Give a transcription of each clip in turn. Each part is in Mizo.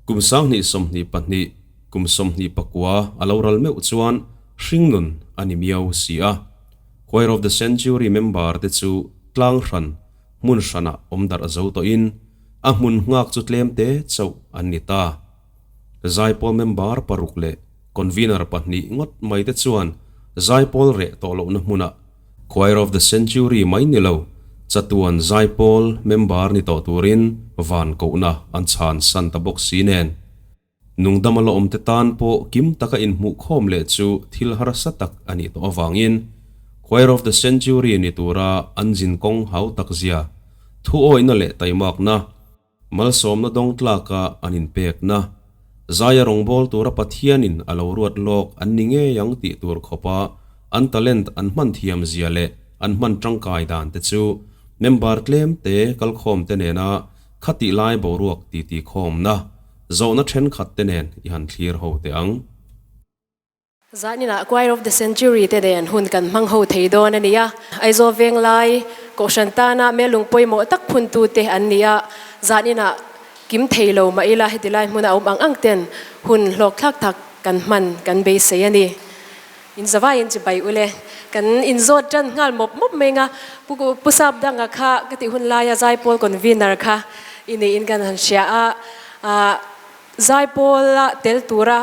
Kum 2022, kum 29 a lo ral meuh chuan hringnun a ni miau si a. Choir of the Century member te chu tlang hran, hmun hranah awm darh zo tawhin a hmun nghak chu tlem te chauh an ni ta. Zaipawl member paruk leh convener pahnih ngawt mai te chuan zaipawl reh tawh lohna hmunah Choir of the Century mai ni lo, chatuan zaipawl member ni tawh turin van kohna an chhan san ta bawk si nen. Nungdama la awmte tan pawh kim taka inhmuhkhawm leh chu thil harsa tak a nih tawh avangin Choir of the Century ni tura an zin kawng hau tak zia, thuawihna leh taimakna, Malsawmna dawng tlaka an inpekna, zaia rawngbâwl tura Pathianin a lo ruat lawk an ni ngei ang tih tur khawpa an talent an hman thiam zia leh an hman tangkai dan te chu member tlem te kalkhawm te nena khatih lai boruak titi khawmna zawhna thenkhat te nen i han thlir ho teh ang. Zaninah Choir of the Century te nen hun kan hmang ho thei dawn a ni a, Aizawl Venglai Kohhran tana melung pawimawh tak phuntute an ni a, zaninah kim thei lo mah ila heti lai hmuna awm ang ang ten hun hlawkthlak tak kan hman kan beisei a ni. In zavaiin chibai ule kan inzawt tan nghal mawp mawp mai nga, Pu Pu Sapdanga kha ka tih hun laia Zaipawl Convener kha i niin kan han hria a, Zaipawla tel tura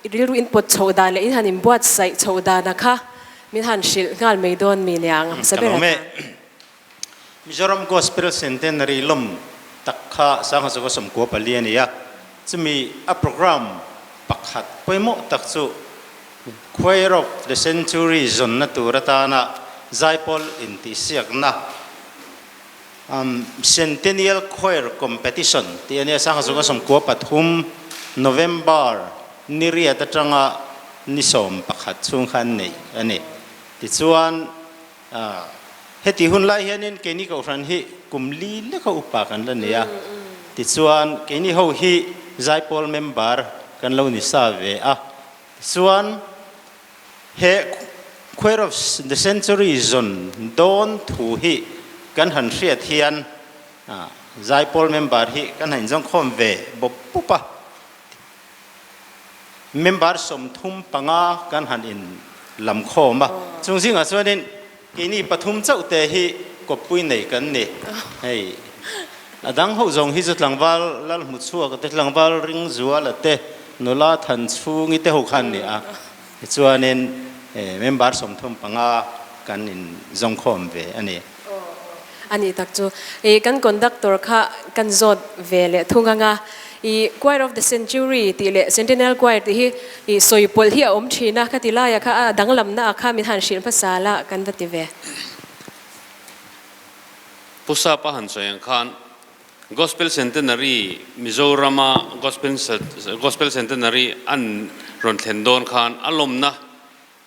I rilru in pawt chhoh dan leh in han inbuatsaih chhoh dana kha min han hrilh nghal mai dawn mi niang a hmasa Ka ber lawm e. atan. Mizoram Gospel Centenary lawm tak kha Sanghazawa sawmkua pali a ni a, chumi a program pakhat pawimawh tak chu Choir of the Century zawnna tur atana zaipawl intihsiakna Centennial Choir Competition tih a nia, Sanghazawnga 13, November ni riat atanga ni 11 chhung kha an neih a ni. Tichuan, heti hun lai hianin keini Kohhran hi kum li leka upa kan la nei a, tichuan keini ho hi Zaipawl member kan lo ni sa ve a, tichuan He Choir of the Century zawn dawn thu hi kan han hriat hian Zaipawl member hi kan han inzawngkhawm ve bawp bawp a. Member 35 kan han in lam khawm a. Chung zingah chuanin keini pathum chauh te hi kawppui nei kan ni. Hei a dang ho zawng hi chu tlangval Lalhmuchhuaka te, tlangval Ringzuala te, nula Thanchhungi te ho khan ni a. Tichuanin member 35 kan in zawngkhawm ve a ni. A nih tak chu. I kan conductor kha kan zawt ve leh thung ang a. I Choir of the Century tih leh Centennial Choir tih hi i sawi pawlh hi a awm thin a, khati laia kha a danglamna ah kha min han hrilh hmasa la kan va ti ve. Pu Sapa han sawi ang khan Gospel Centenary Mizorama Gospel Gospel Centenary an rawn thlen dawn khan a lawmna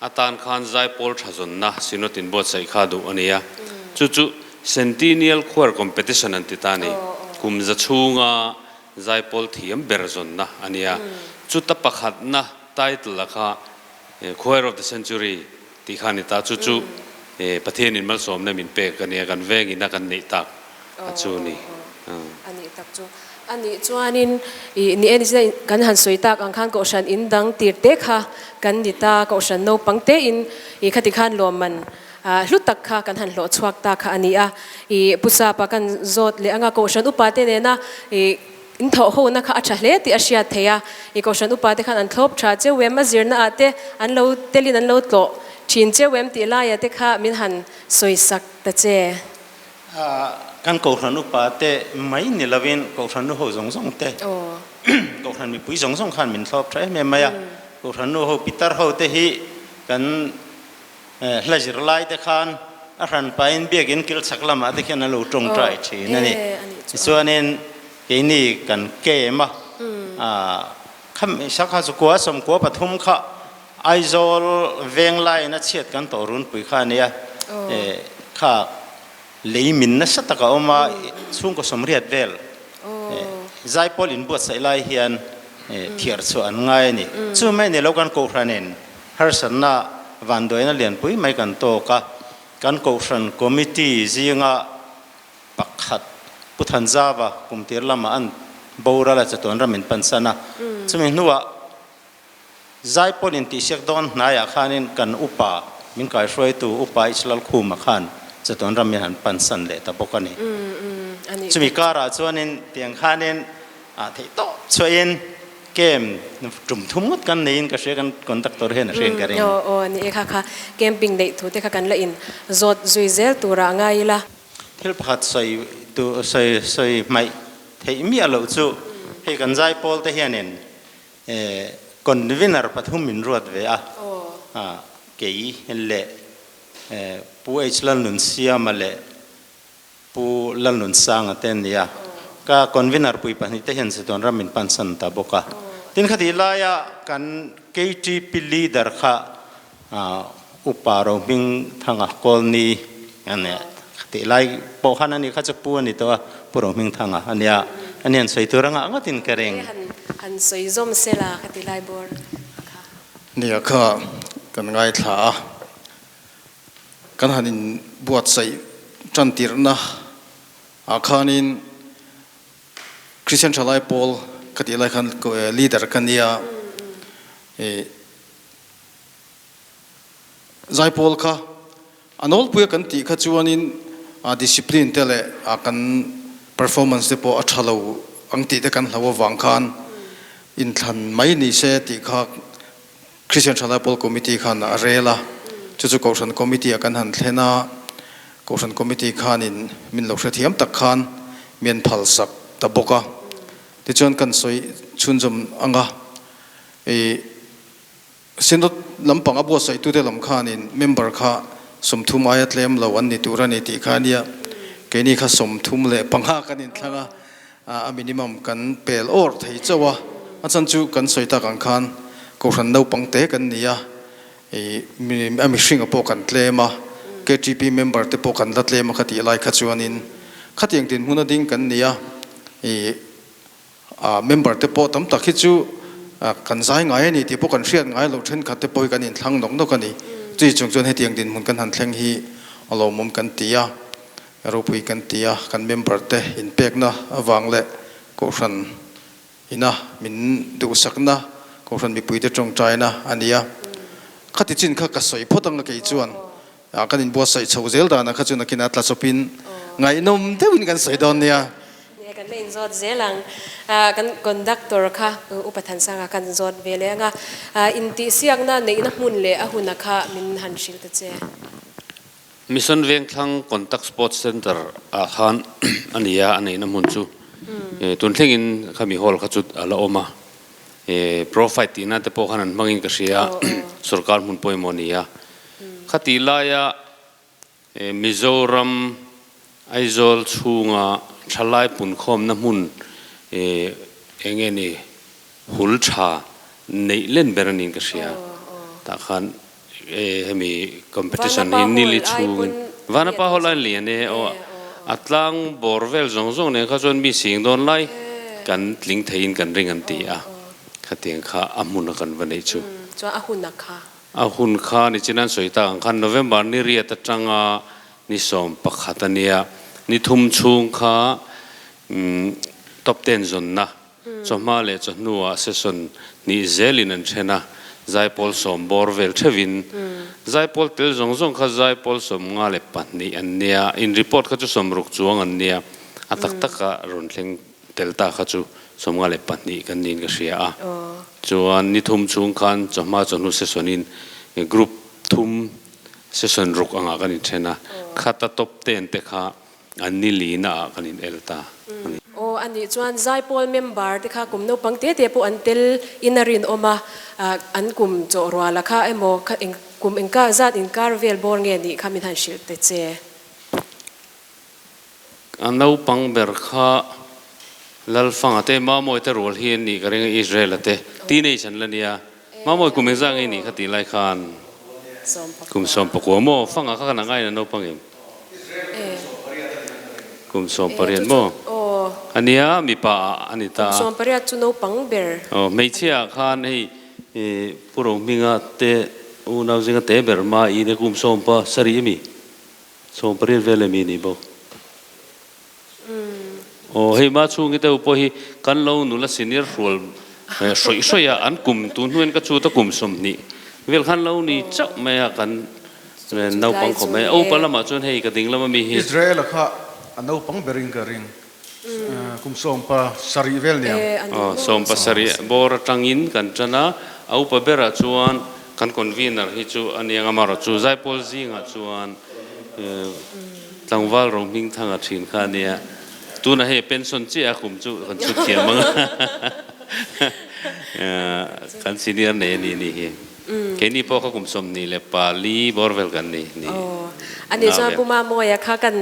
atan khan Zaipawl thazawnna Synod in buatsaih kha duh a ni a. Chu chu Centennial Choir Competition an ti ta a ni. Kum za chhunga Zaipawl thiam ber zawnna a ni a. Chuta pakhatna title a kha Choir of the Century tih kha a ni ta. Chu chu Pathianin malsawmna min pek a nia, kan vengin a kan neih tak a chu ni. A nih tak chu. A nih chuanin i ni e ni kan han sawi tak ang khan Kohhran in dang tir te kha kan ni ta, Kohhran naupang te in i khati khan lawmman hlu tak kha kan han hlawh chhuak ta kha a ni a. I Pu Sapa kan zawt leh anga Kohhran upa te nena i In thawh hona kha a tha hle tih a hriat theih a, i Kohhran upa te khan an thlawp tha cheu em, a zirna ah te an lo telin an lo tlawh thin cheu em tih laia te kha min han sawisak ta che. Kan Kohhran upa te mai ni lovin Kohhran nu ho zawng zawng te, Kohhran mipui zawng zawng khan min thlawp tha em em mai a. Kohhran nu ho pitar ho te hi kan hla zir lai te khan a hran pahin biakin kil chhak lamah te khian an lo tawngtai thin a ni. Tichuanin keini kan kem a, khami sakha chu kua 13 kha Aizawl veng laiin a chhiat kan tawh runpui kha a nia, kha lei min nasa tak a awm a, chhungkaw 80 vel Zaipawl inbuatsaih lai hian thiar chhuah an ngai a ni. Chu mai ni lo kan Kohhranin Harsatna vanduaina lianpui mai kan tawk a, kan Kohhran Committee zinga pakhat Pu Thanzava kumtir lamah an boral a chatuan ram min pansan a. Chumi hnuah Zaipawl intihsiak dawn hnaiah khanin kan upa min kaihruaitu Upa Islal Khuma khan chatuan ram min han pansan leh ta bawk a ni. Chumi karah chuanin tiang khanin theih tawp chhuahin camp tum thum ngawt kan neiin ka hria kan conductor hian a hriain ka ring. Aw aw ni e kha kha camping neih thu te kha kan la in zawt zui zel turah ngai ila. Thil pakhat sawi tu sawi sawi hmaih theih miah loh chu hei kan zaipawl te hianin Convener pathum min ruat ve a, kei leh Pu H Lalnunsiama leh Pu Lalnunsanga te an ni a, ka convener pui pahnih te hian chatuan ram min pansan ta bawk a. Tin khatih laia kan KTP leader kha Upa Rohmingthanga Kawlni a ni a, tih lai pawh khan ani kha chu pu a ni tawh a, Pu Rohmingthanga a nia, ani han sawi tur a ngah ngawtin ka ring. Han sawi zawm sela ka ti lai bawr kha. Nia kha kan ngaithla a, kan han inbuatsaih tan tirhna ah khanin Christian Thalai Pawl ka tih lai khan leader ka nia, ih. Zaipawl kha a nawlpuia kan tih kha chuanin discipline te leh kan performance te pawh a tha lo ang tih te kan hlau avang khan inthlan mai ni se tih kha Christian Thalai Pawl Committee khan a rel a, chu chu Kohhran Committee ah kan han thlen a, Kohhran Committee khanin min lo hrethiam tak khan mian phalsak ta bawk a, tichuan kan sawi chhunzawm ang a, ih. Synod lampang a buatsaihtute lam khanin member kha 30 aia tlem lo an ni tur a ni tih kha a nia. Keini kha 35 kan inthlang a, a minimum kan pel awr thei chauh a. A chhan chu kan sawi tak ang khan Kohhran naupang te kan ni a, a mihringa pawh kan tlem a, KTP member te pawh kan la tlem a kha tih lai kha chuanin khatiang dinhmun a ding kan ni a. Member te pawh tam tak hi chu kan zai ngai a ni tih pawh kan hriat ngai lo, thenkhat te pawh hi kan inthlang nawk nawk a ni. Chumi chung chuan hetiang dinhmun kan han thleng hi a lawmawm kan ti a, ropui kan ti a, kan member te inpekna avang leh Kohhran ina min duhsakna, Kohhran mipuite tawngtaina a ni a. Khati chin kha ka sawi phawt ang a kei chuan Kan inbuatsaih chho zel danah kha chu nakin a tla chawpin ngaihnawm deuhin kan sawi dawn nia. Nia, kan la inzawt zel ang. Kan conductor kha Upa Thansanga kan zawt ve leh ang a. Intihsiakna neihna hmun leh a huna kha min han hrilh ta che. Mission Vengthlang Contact Sports Centre ah khan a ni a, a neihna hmun chu tun thlengin khami hall kha chu a la awm a. Pro-fight tihna te pawh khan an hmangin ka hria a, sorkar hmun pawimawh a ni a. Khatih laia Mizoram Aizawl chhunga thalai punkhawmna hmun eng nge ni hul tha neih len ber a niin ka hria. Tah khan hemi competition hi nili chhungin Vanapa Hall a lian e aw a tlang bawr vel zawng zawng nen kha chuan mi sing dawn lai kan tling theiin kan ring an ti a, khatiang kha a hmun a kan va neih chu. Chuan a hun a kha. A hun kha ni chin an sawi tak ang khan November ni riat atanga ni 11 a nia, ni thum chhung kha top ten zawnna chawhma leh chawhnuah session hnih zelin an then a, zaipawl sawm bawr vel theuhin zaipawl tel zawng zawng kha zaipawl 52 an nia, in report kha chu 60 chuang an nia, a tak taka rawn thleng tel ta kha chu 52 kan niin ka hria a. Chuan ni thum chhung khan chawhma chawhnu session in group thum session ruk angah kan inthen a, khata top ten te kha an ni lina ah kan in el ta a ni. Aw a nih chuan Zaipawl member te kha kum naupang te te pawh an tel in a rinawm a, an kum chawh ruala kha emaw kha eng kum engka zat inkar vel bawr nge nih kha min han hrilh te che. A naupang ber kha Lalfanga te, Mamawi te rual hi an nih ka ring a, Israel-a te teenage an la nia. Mamawi kum engzah nge nih kha tih lai khan kum 19 maw? Fanga kha kan angaina naupang em? Kum 18 maw? A nia, mipa ah a ni ta a. Kum 18 chu naupang ber. Aw, hmeichhia ah khan hei Pu Rohminga te unau zinga te ber Ma-i te kum 17 a mi? 18 vel emi nih bawk. Aw hei ma chhungi deuh pawh hi kan lo nula senior hrual hrawih hrawih a, an kum tun hnuin ka chut a kum 20 vel khan lo ni chauh mai a kan naupang khawp mai a. Upa lamah chuan hei ka ding lam ami hi. Israel-a kha a naupang berin ka ring kum 17 vel niang. Aw 17 bawr atangin kan tan a, a upa berah chuan kan convener hi chu a nia amarawh chu Zaipawl zingah chuan Tlangval ro hming thang a thin kha ania. Tunah hei pension chiah a kum chu kan chhut thiam ang a. Kan senior nei a ni nih hi. Keini pawh kha kum 24 bawr vel kan ni ni. Aw. Ani chuan Pu Mamawia kha kan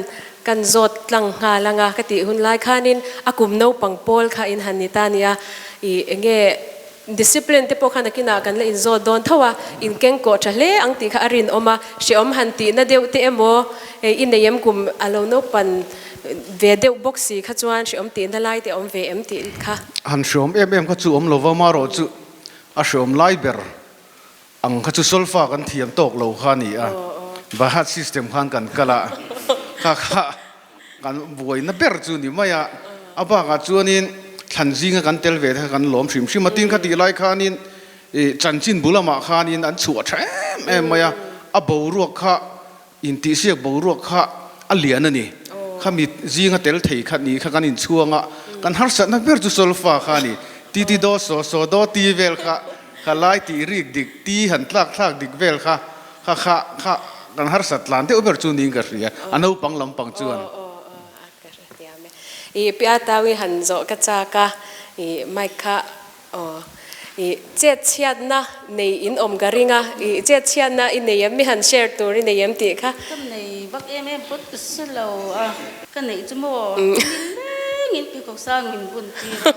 kan zawt tlang nghal ang a ka tih hun lai khanin a kum naupang pawl kha in han ni ta nia. Ih enge Discipline te pawh kha nakinah kan la inzawt dawn tho a, inkengkawh tha hle ang tih kha a rinawm a, hrehawm han tihna deuh te emaw i nei em kum a lo naupan ve deuh bawk si kha chuan hrehawm tihna lai te a awm ve em tih kha. Han hrehawm em em kha chu awm lova, marawh chu a hrehawm lai ber ang kha chu solfa kan thiam tawk lo kha a ni a, by heart system khan kan kal a, kha kha Kan buaina ber chu ni mai a, a bakah chuanin thlan zinga kan tel ve te kha kan lawm hrim hrim a, tin kha tih lai khanin ih chanchin bu lamah khanin an chhuah tha em em mai a, a boruak kha intihsiak boruak kha a lian a ni, khami zinga tel thei kha ni kha kan inchhuang a, kan harsatna ber chu solfa kha a ni, ti ti do saw saw do ti vel kha kha lai tih rik dik ti han tlak thlak dik vel kha Kha kha kha kan harsat tlan deuh ber chu niin ka hria, a naupang lampang chuan. Aw aw aw a ka hre thiam e. I pia tau i han zawh ka chak a, i mic kha aw i chet chhiatna nei in awm ka ring a, i chet chhiatna i nei em i han share tur i nei em tih kha. Ka nei vak em em pawt ka hre lo a, ka neih chu maw nileng in pheikhawk sang min bun tir a,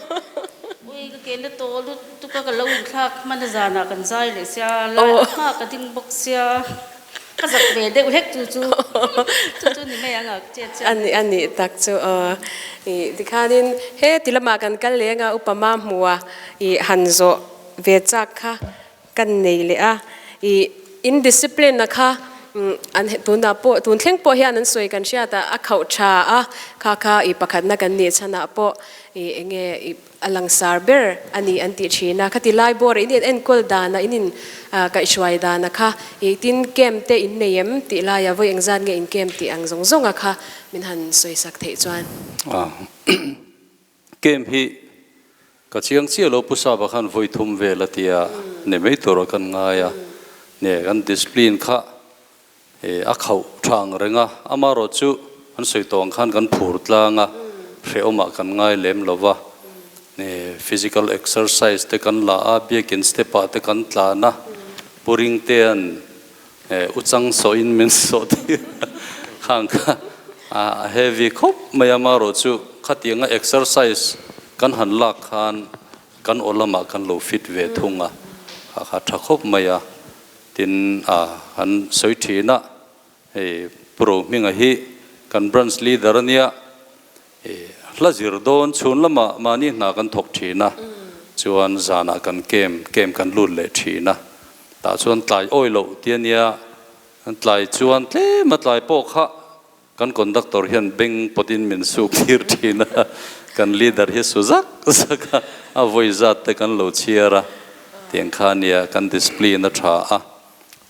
ui ka ke na tawh lut. Tuka ka lo inthlak hman a zanah kan zai leh sia, lai a hma ka ding bawk sia, ka zak ve deuh hlek chu chu chu chu ni mai ang a chet chian. Ani ani tak chu aw i tikhanin he ti lamah kan kal leng a upa ma hmu a i han zawh ve chak kha kan nei leh a i indiscipline a kha An tunah pawh tun thleng pawh hian an sawi kan hriat a, a khauh tha a, kha kha i pakhatna kan nih chhanah pawh i enge i a langsar ber a ni an tih thin a. Khati lai bawr in in enkawl dana in in kaihhruai dana kha i tin camp te in nei em tih laia vawi engzat nge in camp tih ang zawng zawnga kha min han sawisak theih chuan. Camp hi ka chiang chiah lo Pu Sapa khan vawi thum vel a tia ni mai tur a kan ngai a, ne kan discipline kha a khauh tha ang reng a, amarawh chu an sawi tawh ang khan kan phur tlang a, hrehawmah kan ngai lem lo va, ne physical exercise te kan la a, biakin step ah te kan tlan a, Pu Ringtea'n U chang sawhin min sawh tir a, khang kha a heavy khawp mai a, amarawh chu khatianga exercise kan han lak khan kan aw lamah kan lo fit ve thung a, kha kha tha khawp mai a, tin a han sawi thin a, hei Pu Rohminga hi kan branch leader a nia, Hla zir dawn chhun lamah mahni hna kan thawk thin a, chuan zanah kan kem kem kan lut leh thin a, tah chuan tlai awi loh ti a nia, tlai chuan tlem a tlai pawh kha kan conductor hian beng pawtin min suk tir thin a, kan leader hi su zak zak a, a vawi zat te kan lo chhiar a, tiang kha a nia kan discipline a tha a,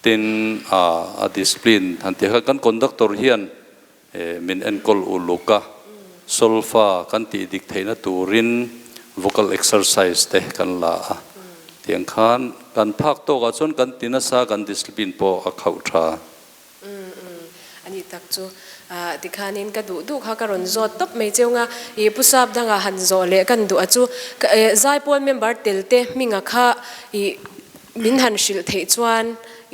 tin a discipline han tih kha kan conductor hian Min enkawl uluk a, solfa kan tih dik theihna turin vocal exercise te kan la a, tiang khan kan phak tawkah chuan kan ti nasa, kan discipline pawh a khauh tha. Umm umm a ni tak chu tikhanin ka duh duh kha ka rawn zawt tawp mai cheu nga, i pu sap dangah han zawh leh kan duh a chu zaipawl member tel te hminga kha i Min han hrilh theih chuan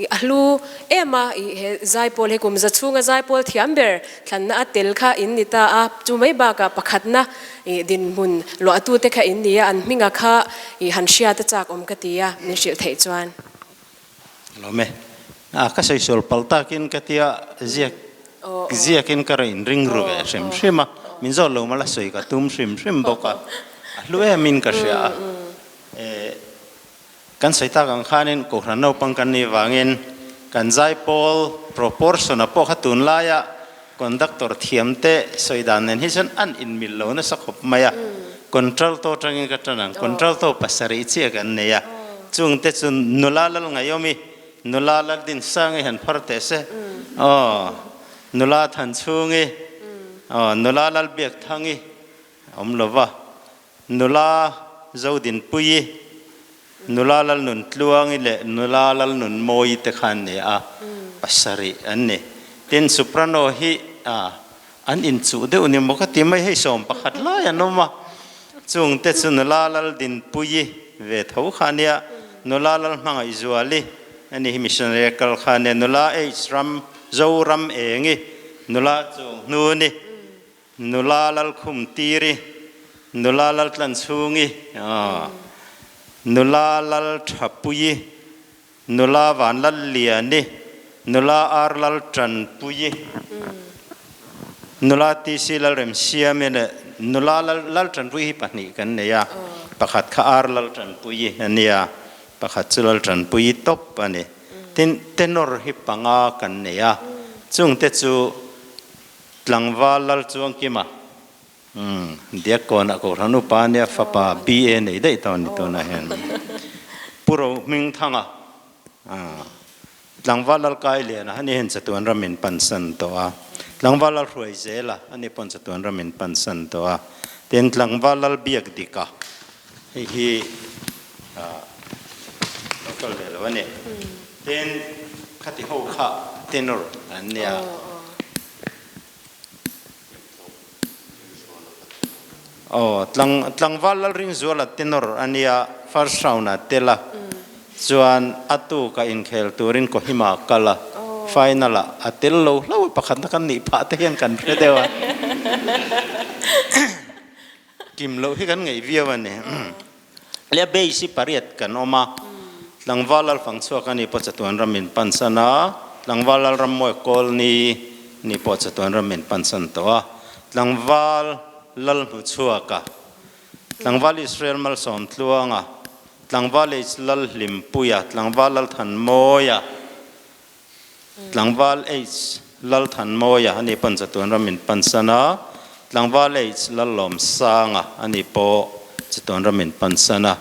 i a hlu em a, i he zaipawl he kum za chhunga zaipawl thiam ber thlanna a tel kha in ni ta a, chu mai bakah pakhatna i dinhmun luahtute kha in ni a, an hminga kha i han hriat a chak awm ka ti a, min hrilh theih chuan. Lawm e. A ka sawi sual palh takin ka tia ziak ziakin ka rawn inring ru ve hrim hrim a, min zawt lo mala sawi ka tum hrim hrim bawk a, a hlu emin ka hria a. Kan sawi tak ang khanin Kohhran naupang kan nih vangin kan zaipawl proportion-a pawh kha tunlaia Conductor thiam te sawi dan nen hi chuan an inmil lo nasa khawp mai a. Contralto atangin ka tan ang. Contralto pasarih chiah kan nei a. Chung te chu nula lal ngaiawmi, nula lal dinsangi han phar teh se. Aw, nula thanchhungi, aw, nula lal biakthangi a awm lo va. Nula Zodinpuii, Nula Lalnuntluangi leh Nula Lalnunmawii te kha an ni a, pasarih an ni. Tin, soprano hi an inchuh deuh ni maw ka ti mai, hei 11 lai an awm a. Chung te chu Nula Laldinpuii ve tho kha a nia, Nula Lalhmangaihzuali a ni hi missionary a kal kha a nia, Nula H Ram Zoram Engi, Nula Chunghnuni, Nula Lalkhum Tiri, Nula Laltlanchhungi, Nula Lalthapuii, Nula Vanlalliani, Nula Ar Laltanpuii, Nula TC Lalremsiami leh Nula Laltanpuii hi pahnih kan nei a, pakhat kha Ar Laltanpuii a nia, pakhat chu Laltanpuii tawp a ni. Tin, tenor hi panga kan nei a, chungte chu Tlangval Lalchuangkima, Umm, Diakkawnah Kohhran upa nia fapa BA nei daih tawh a ni tunah hian. Pu Rohmingthanga, Tlangval Lalkailiana ani hian chatuan ram in pansan tawh a. Tlangval Lalhruaizela ani pawn chatuan ram in pansan tawh a. Tin, Tlangval Lalbiakdika hei hi lo kal ve lo a ni. Tin, khati ho kha tenor an nia. Aw, tlang, tlangval Lalringzuala tenor a nia, first round ah tel a, chuan a tuk a inkhel turin Kohima a kal a, final ah a tel lo hlo a, pakhatna kan nih phah te hian kan hre deuh a. Kim loh hi kan ngaih viau a ni. Le base hi pariat kan awm a, Tlangval Lalfangchhuak a ni pawh chatuan ram min pansan a, Tlangval Lalrammawi Kawlni ni pawh chatuan ram min pansan tawh a, Tlangval Lalhmuchhuaka, Tlangval Israel Malsawmtluanga, Tlangval H Lalhlimpuia, Tlangval Lalthanmawia, Tlangval H. Lalthanmawia a ni pawn chatuan ram in pansan a, Tlangval H. Lallawmsanga a ni pawh chatuan ram in pansan a.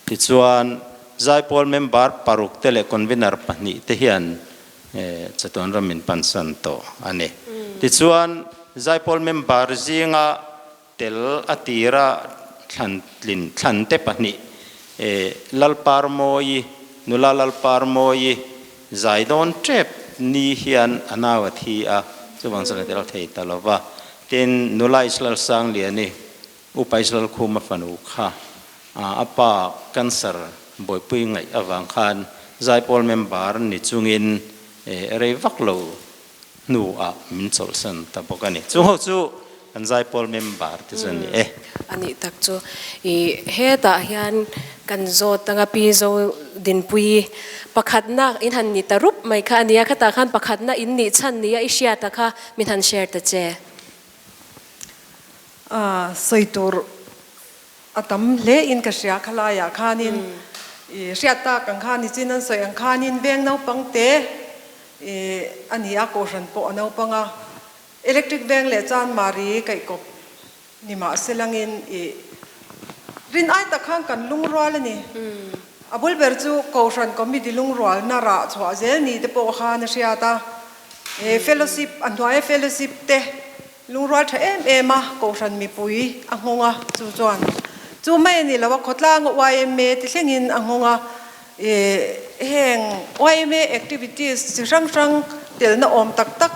Tichuan, Zaipawl member paruk te leh convener pahnih te hian chatuan ram in pansan tawh a ni. Tichuan, Zaipawl member zinga Tel a tira thlan tlin thlan te pahnih e Lalparmawi, nula Lalparmawi zai dawn tep ni hian a nau a thi a, chuvang chuan a tel thei ta lo va. Tin, nula Israel Sangliani, Upa Israel Khuma fanu kha a pa cancer buaipui ngaih avang khan Zaipawl member ni chungin rei vak lo hnu ah min chawlhsan ta bawk a ni. Chung ho chu kan Zaipawl member te chu a ni e. A nih tak chu i hetah hian kan zawt anga Pi Zo Dinpuii pakhatna in han ni ta rup mai kha a nia, khatah khan pakhatna in nih chhan nia i hriat a kha min han share ta che. Sawi tur a tam hle in ka hria khalaiah khanin i hriat tak ang khan nichin an sawi ang khanin veng naupang te i a ni a kohhran pawh a naupang a electric veng leh chuan mari kaihkawp ni mah se langin i rin ai tak khan kan lungrual a ni a bul ber chu kohhran committee lungrual na rah chhuah zel ni te pawh khan a hriat a fellowship a hnuaia fellowship te Lungrual tha em em a, Kohhran mipui a nghawng a, chu chuan chu mai a ni lo a, khawtlanga yma ti thlengin a nghawng a, ih heng yma activities chi hrang hrang telna awm tak tak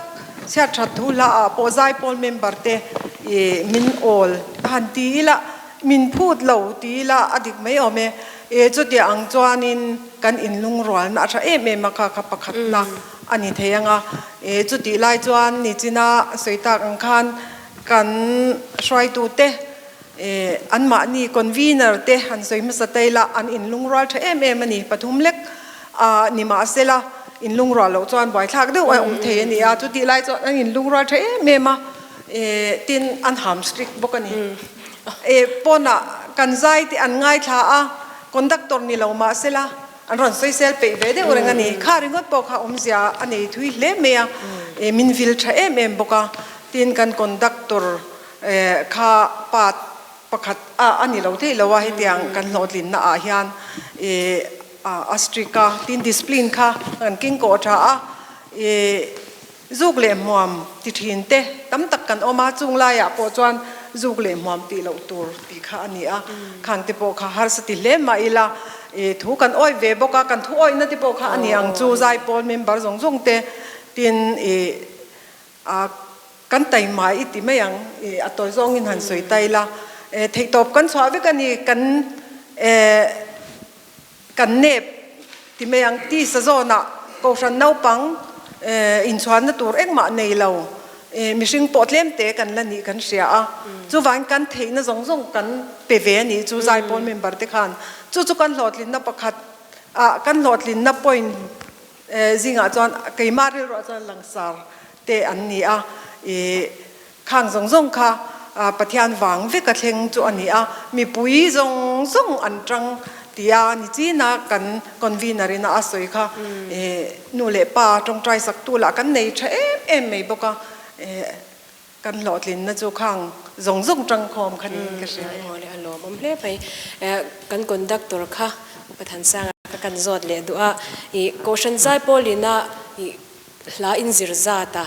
chhiat that thu hla ah pawh Zaipawl member te ih min awl a han ti ila, min phut lo ti ila a dik mai awm e, ih chutiang ang chuanin kan inlungrualna a tha em em a kha kha pakhatna. A ni thei ang a, e chutih lai chuan nichina sawi tak ang khan kan hruaitute e anmahni convener te han sawi hmasa ta ila an inlungrual tha em em a ni. Pathum lek a ni mahsela inlungrual loh chuan buaithlak deuh a awm thei a ni a, chutih lai chuan an inlungrual tha em em a, e tin an ham strict bawk a ni. E pawnah kan zai te an ngaithla a, conductor ni lo mahsela. an rawn sawisel peih ve deuh reng a ni. Kha ringawt pawh kha awmzia a nei thui hle mai a, min vil tha em em bawk a. Tin, kan conductor kha pa pakhat a a ni lo theih lo a, hetiang kan hlawhtlinna ah hian a strict a, tin discipline kha kan keng kawh tha a, Zuk leh hmuam ti thin te tam tak kan awm a, chung laiah pawh chuan zuk leh hmuam tih loh tur tih kha a ni a, khang te pawh kha harsa ti hle mah ila i thu kan awih ve bawk a, kan thu awihna te pawh kha a ni ang chu Zaipawl member zawng zawng te tin i a kan taima i ti mai ang i a tawi zawngin han sawi ta ila theihtawp kan chhuah vek a ni kan e Kan nep ti mai ang tisa zawnah Kohhran naupang inchhuanna tur engmah nei lo mihring pawh tlem te kan la nih kan hria a, chuvangin kan theihna zawng zawng kan pe ve a nih chu Zaipawl member te khan chu chu kan hlawhtlinna pakhat ah kan hlawhtlinna point zingah chuan keimah rilruah chuan langsar te an ni a i Khang zawng zawng kha Pathian vang vek a thleng chu a ni a, mipui zawng zawng an tang tia nichina kan convener ina a sawi kha nu leh pa tawngtai saktu lah kan nei tha em em mai bawk a, kan hlawhtlinna chu khang zawng zawng tangkhawm kha niin ka hria e. Aw le a lawmawm hle mai. Kan conductor kha Upa Thansanga kha kan zawt leh duh a, i Kohhran Zaipawlina i hla inzir zat a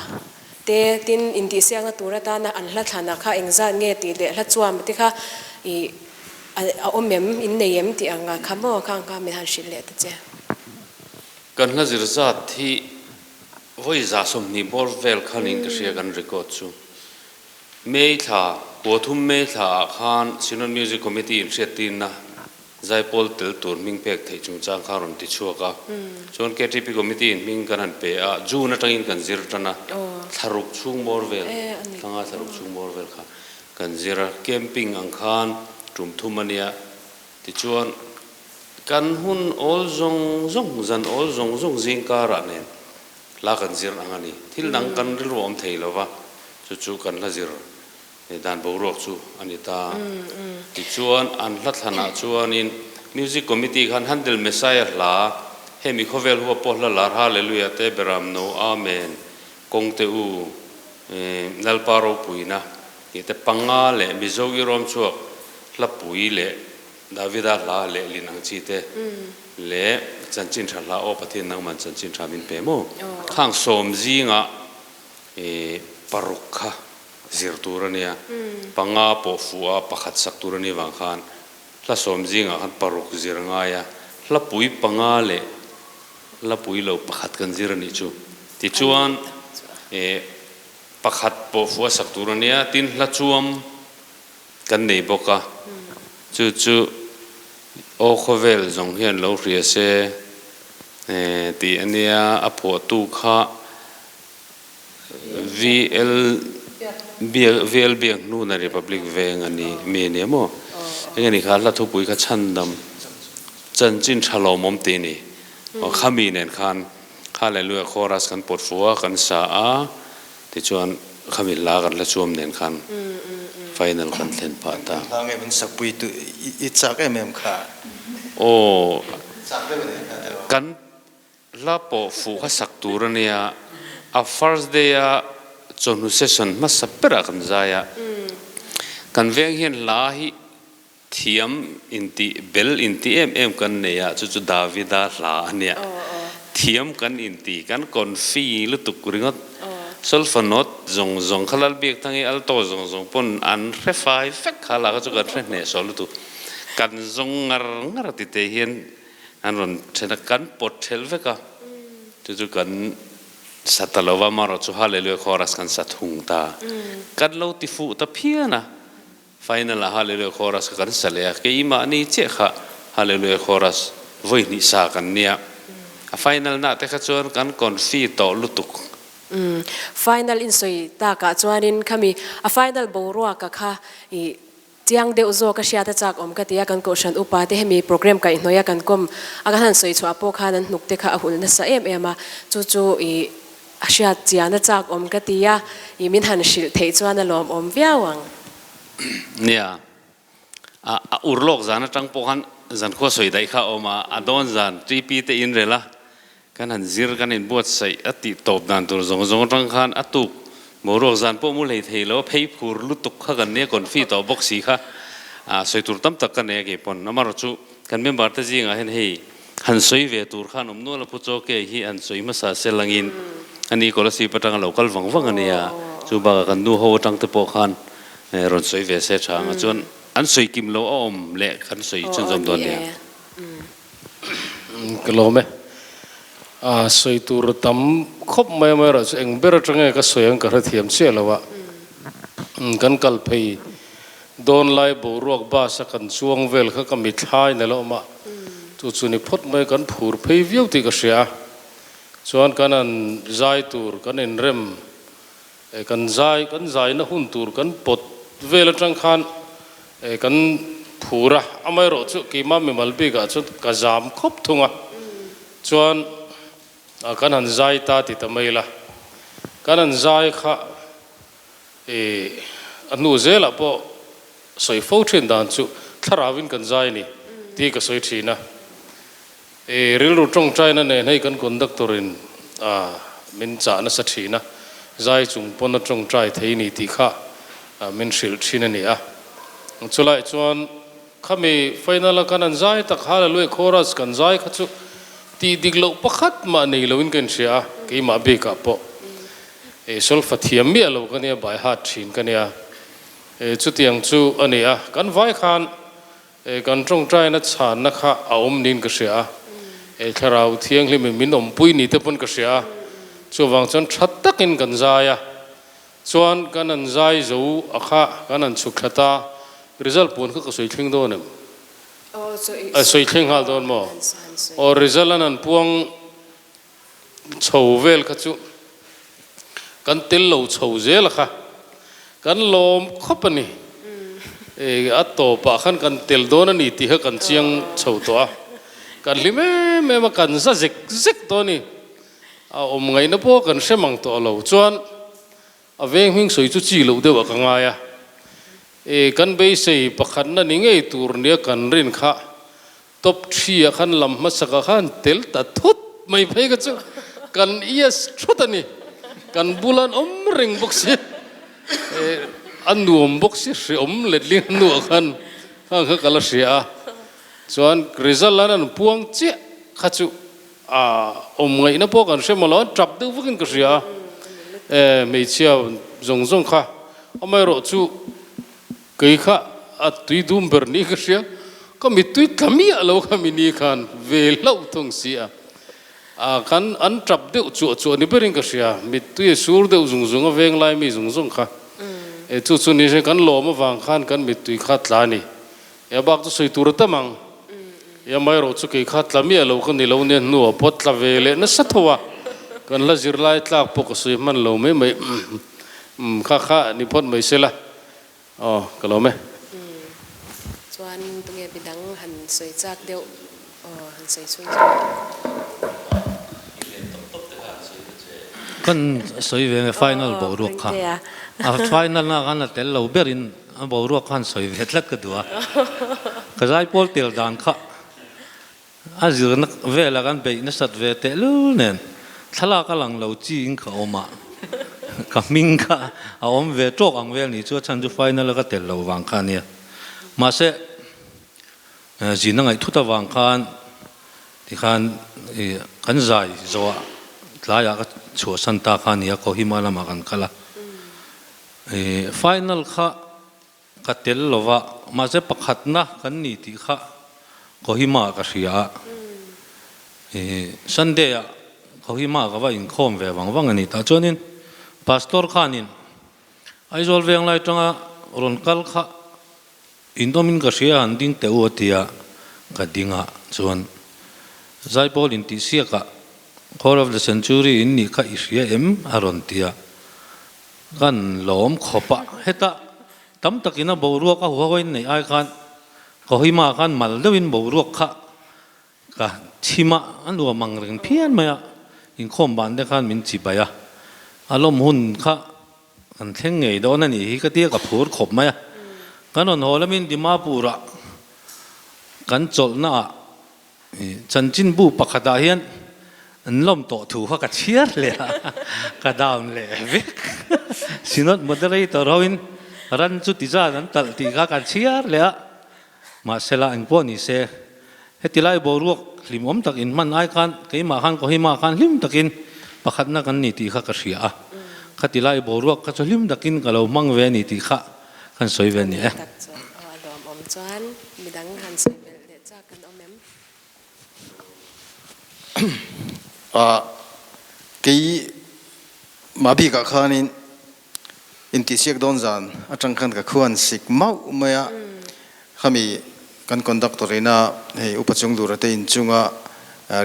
Te, tin, intihsiakna tur atana an hla thlan ah kha engzat nge tih leh hla chuam te kha i a awm em, in nei em tih ang ah kha maw khang kha min han hrilh leh ta che. Kan hla zir zat hi vawi 120 bawr vel khan in ka hria kan record chu. May thla, Puathum May thla ah khan Synod Music Committee in hriattirna Zaipawl tel tur hming pek theih chungchang kha a rawn ti chhuak a. Chuan KTP Committee in hming kan han pe a, June atangin kan zir tan a, thlaruk chhung bawr vel, thlanga thlaruk chhung bawr vel kha kan zir a, camping ang khan tum thum a nia. Tichuan kan hun awl zawng zawng, zan awl zawng zawng zing karah nen hla kan zir ang a ni. Thil dang kan rilru awm thei lo va, chu chu kan hla zir He dan boruak chu a ni ta. Tichuan, an hla thlanah chuanin Music Committee khan Handel Messiah hla, hemi khawvel huap pawh hla lar Hallelujah te, Beram No, Amen, Kawngte U, Lalpa Ropuina tih te panga leh Mizo Irawm chhuak hlapui leh Davida hla lehlin ang chi te leh Chanchin Tha hla Aw Pathian nangman Chanchin Tha min pe maw? Khang sawm zingah paruk kha zir tur a nia, panga pawh fuh a pakhat sak tur a nih vang khan hla sawm zingah khan paruk zir a ngai a, hla pui panga leh hla pui lo pakhat kan zir a nih chu. Tichuan pakhat pawh fuh a sak tur a nia, tin hla chuam kan nei bawk a, chu chu aw khawvel zawng hian lo hria se tih a nia, a phuahtu kha VL Biak VL Biak hnuna Republic veng a ni mi a nia maw? Enge ni kha hla thupui kha chhandam chanchin tha lawmawm tih a ni. Aw khami nen khan Hallelujah chorus kan pawt fu a kan sa a tichuan khami hla kan hla chuam nen khan final kan thlen phah ta. Hla nge min sakpui tu i chak em em kha? Aw Chak deuh a ni kha tiraw? Kan Hla pawh fuh kha sak tur a nia, a first day a chawhnu session hmasa berah kan zai a, kan veng hian hla hi thiam intih bel intih em em kan nei a, chu chu Davida hla a nia, thiam kan inti, kan confi lutuk ringawt, solfa note zawng zawng kha Lalbiakthang i alto zawng zawng pawn an hre fai vek kha la kha chu kan hre hnehsawh lutuk, kan zawng ngar ngar ti te hian An rawn then a, kan pawt thelh vek a, chu chu kan sa ta lo va, amaherawh chu Hallelujah Chorus kan sa thung ta. Kan lo ti fuh ta phian a, final ah Hallelujah Chorus kha kan sa leh a, keimahni chiah kha Hallelujah Chorus vawi hnih sa kan nia. A final nah te kha chuan kan confi tawh lutuk. Final insawi takah chuanin khami a final boruaka kha i Chiang deuh zawk a hriat a chak awm ka ti a, kan kohhran upa te hemi program kaihhnawih a kan kawm a kan han sawi chhuah pawh khan an hnuk te kha a hulh nasa em em a, chu chu i a hriat chian a chak awm ka ti a, i min han hrilh theih chuan a lawmawm viau ang. Nia, a urlawk zan atang pawh khan. zankhua sawi daih kha a awm a, a dawn zan TP te inrel a, Kan han zir kan inbuatsaih a tih tawp dan tur zawng zawng atang khan a tuk boruak zan pawh mu hlei thei lo a phei phur lutuk kha kan nia confi tawh bawk si kha a sawi tur tam tak ka nei a kei pawn amarawh chu kan member te zingah hian hei han sawi ve tur khan awm nual a pu chaw ke hi han sawi hmasa se langin ani Kolasib atanga lo kal vang vang a nia chu bakah kan nu ho atang te pawh khan rawn sawi ve se tha ang a chuan an sawi kim lo a awm leh kan sawi chhunzawm dawn nia. Ka lawm e. A sawi tur tam khawp mai mai erawh chu eng ber atang nge ka sawi ang ka hrethiam chiah lo a. Kan kal phei dawn lai boruak bus a kan chuang vel kha ka mithlai na la awm a. Chu chu ni phawt mai kan phur phei viau tih ka hria a. Chuan kan han zai tur kan inrem Kan zai kan zaina hun tur kan pawt vel atang khan kan phur a, amaherawh chu keimah mimal bikah chuan ka zam khawp thung a, chuan kan han zai ta ti ta mai la, kan han zai kha a hnu zelah pawh sawi fo thin dan chu thlarauin kan zai a ni tih ka sawi thin a. Rilru tawngtaina nen hei kan conductor in min chah nasa thin a, zai chung pawn a tawngtai thei ni tih kha min hrilh thin a ni a. Chulai chuan khami final a kan an zai tak Hallelujah chorus kan zai kha chu tih dik loh pakhat mah nei lo in ka inhria a, keimah bikah pawh solfa thiam miah lo ka nia, by heart thin ka nia. Chutiang chu a ni a, kan vai khan Kan tawngtaina chhanna kha a awm niin ka hria a, Thlarau Thianghlimin min awmpui ni te pawn ka hria a, chuvang chuan tha takin kan zai a, chuan kan han zai zo a kha kan han chhuk thla ta, result puan kha ka sawi thleng dawn em? A sawi thleng nghal dawn maw? Aw result an han puang Chho vel kha chu kan tel lo chho zel a kha kan lawm khawp a ni. A tawpah khan kan tel dawn a ni tih kha kan chiang chho tawh a, kan hlim em em a, kan za zek zek tawh a ni. A awm ngaihna pawh kan hre mang tawh lo chuan a veng hming sawi chu chi loh deuh ah ka ngai a. Kan beisei pakhatna ni ngei tur nia kan rin kha Top thi ah khan lam hmasak ah khan tel ta thut mai phei kha chu kan yes thut a ni. Kan bula an awm reng bawk si, a nuam bawk si hreawm letling a hnuah khan khang kha ka la hria a. Chuan result an an puang chiah kha chu a awm ngaihna pawh kan hre maw lo, an tap deuh vakin ka hria a. Hmeichhia zawng zawng kha amaherawhchu Kei kha a tui dum ber ni ka hria, ka mittui tla miah lo kha mi ni khan ve hlauh thung si a, a kan an tap deuh chuah chuah ni berin ka hria, mittui a sur deuh zung zung a veng lai mi zung zung kha, e chu chu ni hre kan lawm avang khan kan mittui kha tla ni, e a bak chu sawi tur a tam ang, e amaherawh chu kei kha tla miah lo ka ni lo nia hnuah pawh tla ve leh nasa tho a, kan la zirlai tlak pawh ka sawi hman lo mai mai, umm kha kha ni phawt mai sela. Aw, ka lawm e. Umm, chuan tunge midang han sawi chak deuh aw han sawi chhung zawk ang. Kan sawi ve nge final boruak kha. A final na khan a tel lo berin a boruak khan sawi ve tlat ka duh a. Ka zaipawl tel dan kha a zirna vela kan beih nasat ve tehlul nen thlalak a lang lo chiin ka awm a, ka hming kha a awm ve tawk ang vel ni chu a chhan chu final a ka tel lo vang kha ania. Mahse zin a ngaih thut avang khan tikhan kan zai zawhah tlaiah ka chhuahsan ta kha ania Kohima lamah kan kal a, final kha Ka tel lo va, mahse pakhatna kan ni tih kha Kohima ka hria a. Sunday ah Kohima ka va inkhawm ve vang vang a ni. Tah chuanin Pastor khanin Aizawl Venglai tanga rawn kal kha inawmin ka hria han ding teh u a ti a, ka ding a. Chuan Zaipawl intihsiakah Call of the Century in nih kha i hria em? a rawn ti a. Kan lawm khawp a, heta tam takin a boruak a huho in neih ai khan Kohima khan mal deuhin boruak kha ka chhim a, a nuam ang reng phian mai a, inkhawm ban te khan min chi bai a, a lawm hun kha kan thleng ngei dawn a nih hi ka tia ka phur khawp mai a, kan rawn haw lamin Dimapur ah. Kan chawlhnaah chanchinbu pakhatah hian an lawm tawh thu kha ka chhiar leh a, ka down leh vek. Synod Moderator hoin ran chu ti zan an talh tih kha kan chhiar leh a, mahsela engpawh ni se heti lai boruak hlimawm tak inhman ai khan keimah khan Kohima khan hlim takin pakhatna kan ni tih kha ka hria a, khati lai boruak kha chu hlim takin ka lo hmang ve a ni tih kha kan sawi ve a ni e. Tak chuan aw a lawmawm chuan midang han sawi belh leh chak kan awm em? Ah kei mah bikah khanin intihsiak dawn zan atang khan ka khuan sik mauh mai a, khami kan conductor ina hei upa chung lura te inchunga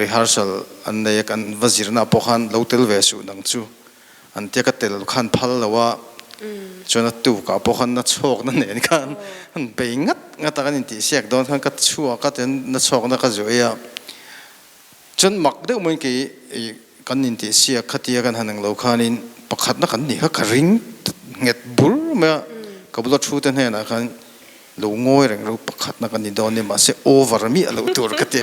rehearsal an nei a kan va zirna pawh khan lo tel ve suh nang chu an tia ka tel khan phal lo a, chuan a tukah pawh khan na chhawkna nen khan an bei ngat ngat a kan intihsiak dawn khan ka chhuak a tichuan na chhawkna ka zuih a, chuan mak deuh maiin kei kan intihsiak khatia kan han englo khanin pakhatna kan nih kha ka ring nghet bur mai a, ka bula thu te hnenah khan Lo ngawi reng ro pakhatna ka ni dawn nia mahse over miah loh tur ka ti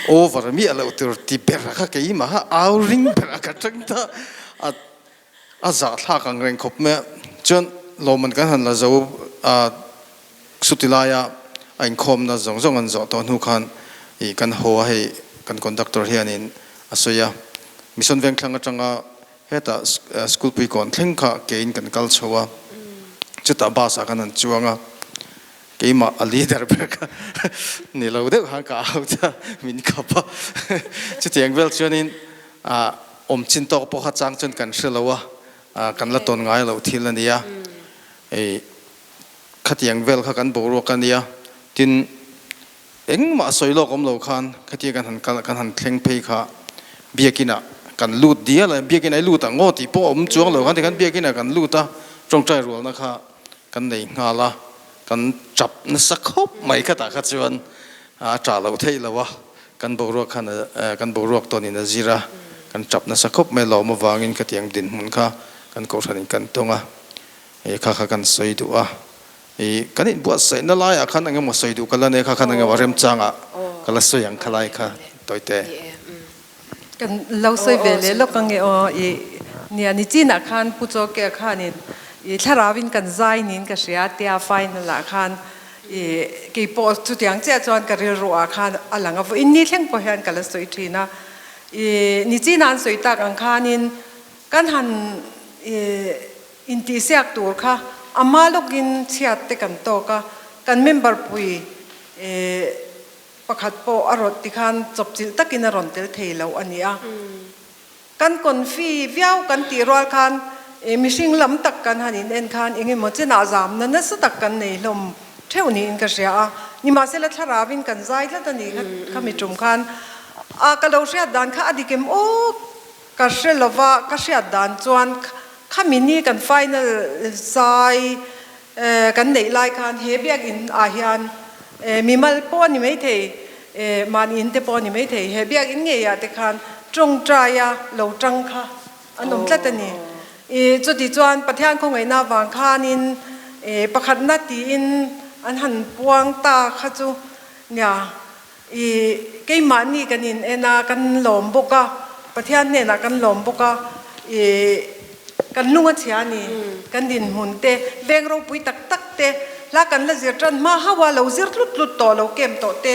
over miah loh tur ti ber kha keimah kha au ring ber a ka tang ta a a zahthlak ang reng khawp mai a chuan lawmman kan han la zo a chuti laia a inkhawmna zawng zawng an zawh tawh hnu khan ih kan haw a hei kan conductor hianin a sawi a mission vengthlang atanga Hetah school pui kawn thleng kha kein kan kal chho a, chutah bus ah khan an chuang a, keimah a leader ber kha ni lo deuh khan ka au ta min khap a, chutiang vel chuanin awm chin tawk pawh kha chang chuan kan hre lo a, kan la tawn ngai loh thil a ni a, khatiang vel kha kan boruak a nia, tin Engmah sawi lawk awm lo khan khatia kan han kal kan han thleng phei kha biakin ah kan lut dial a, biakin ah i lut ang aw tih pawh a awm chuang lo khan tikhan biakin ah kan lut a, tawngtai rualna kha kan nei nghal a, kan tap nasa khawp mai khatah kha chuan a tah loh theih lo a, kan boruak khan kan boruak tawnin a zir a, kan tap nasa khawp mai lawm avangin khatiang dinhmun kha kan kohhranin kan tawng a, kha kha kan sawi duh a. I kan inbuatsaihna laiah khan eng emaw sawi duh ka la nei kha khan eng emaw remchangah ka la sawi ang khalai kha tawite. Kan lo sawi ve leh lawk ange aw i nia ni chinah khan Pu Chawkea khanin i thlarauin kan zai niin ka hria tia final ah khan i keipawh chutiang chiah chuan ka rilru ah khan a lang a vawiin ni thleng pawh hian ka la sawi thin a i ni chinah an sawi tak ang khanin kan han i Intihsiak tur kha ama lawkin chhiat te kan tawk a, kan member pui pakhat pawh a rawn tikhan chawpchilh takin a rawn tel thei lo a ni a. Kan confi viau kan tih rual khan mihring lam tak kan han in en khan eng emaw chenah zamna nasa tak kan nei hlawm theuh niin ka hria a. Nimahsela thlarauin kan zai tlat a ni kha mi tum khan a ka lo hriat dan kha a dik em aw? Ka hre lova, ka hriat dan chuan khami ni kan final zai kan neih lai khan he biakinn ah hian mimal pawh a ni maithei, mahni in te pawh a ni maithei, he biakinn ngei ah te khan tawngtai a lo tang kha an awm tlat a ni. Chuti chuan Pathian khawngaihna avang khanin pakhatna tiin an han puang ta kha chu nia. I keimahni kan in en a, kan lawm bawk a, Pathian hnenah kan lawm bawk a, i kan lung a chhia a ni, kan dinhmun te, veng ropui tak tak te, hla kan la zir tan hma hauh a, lo zir tlut tlut tawh, lo kem tawh te,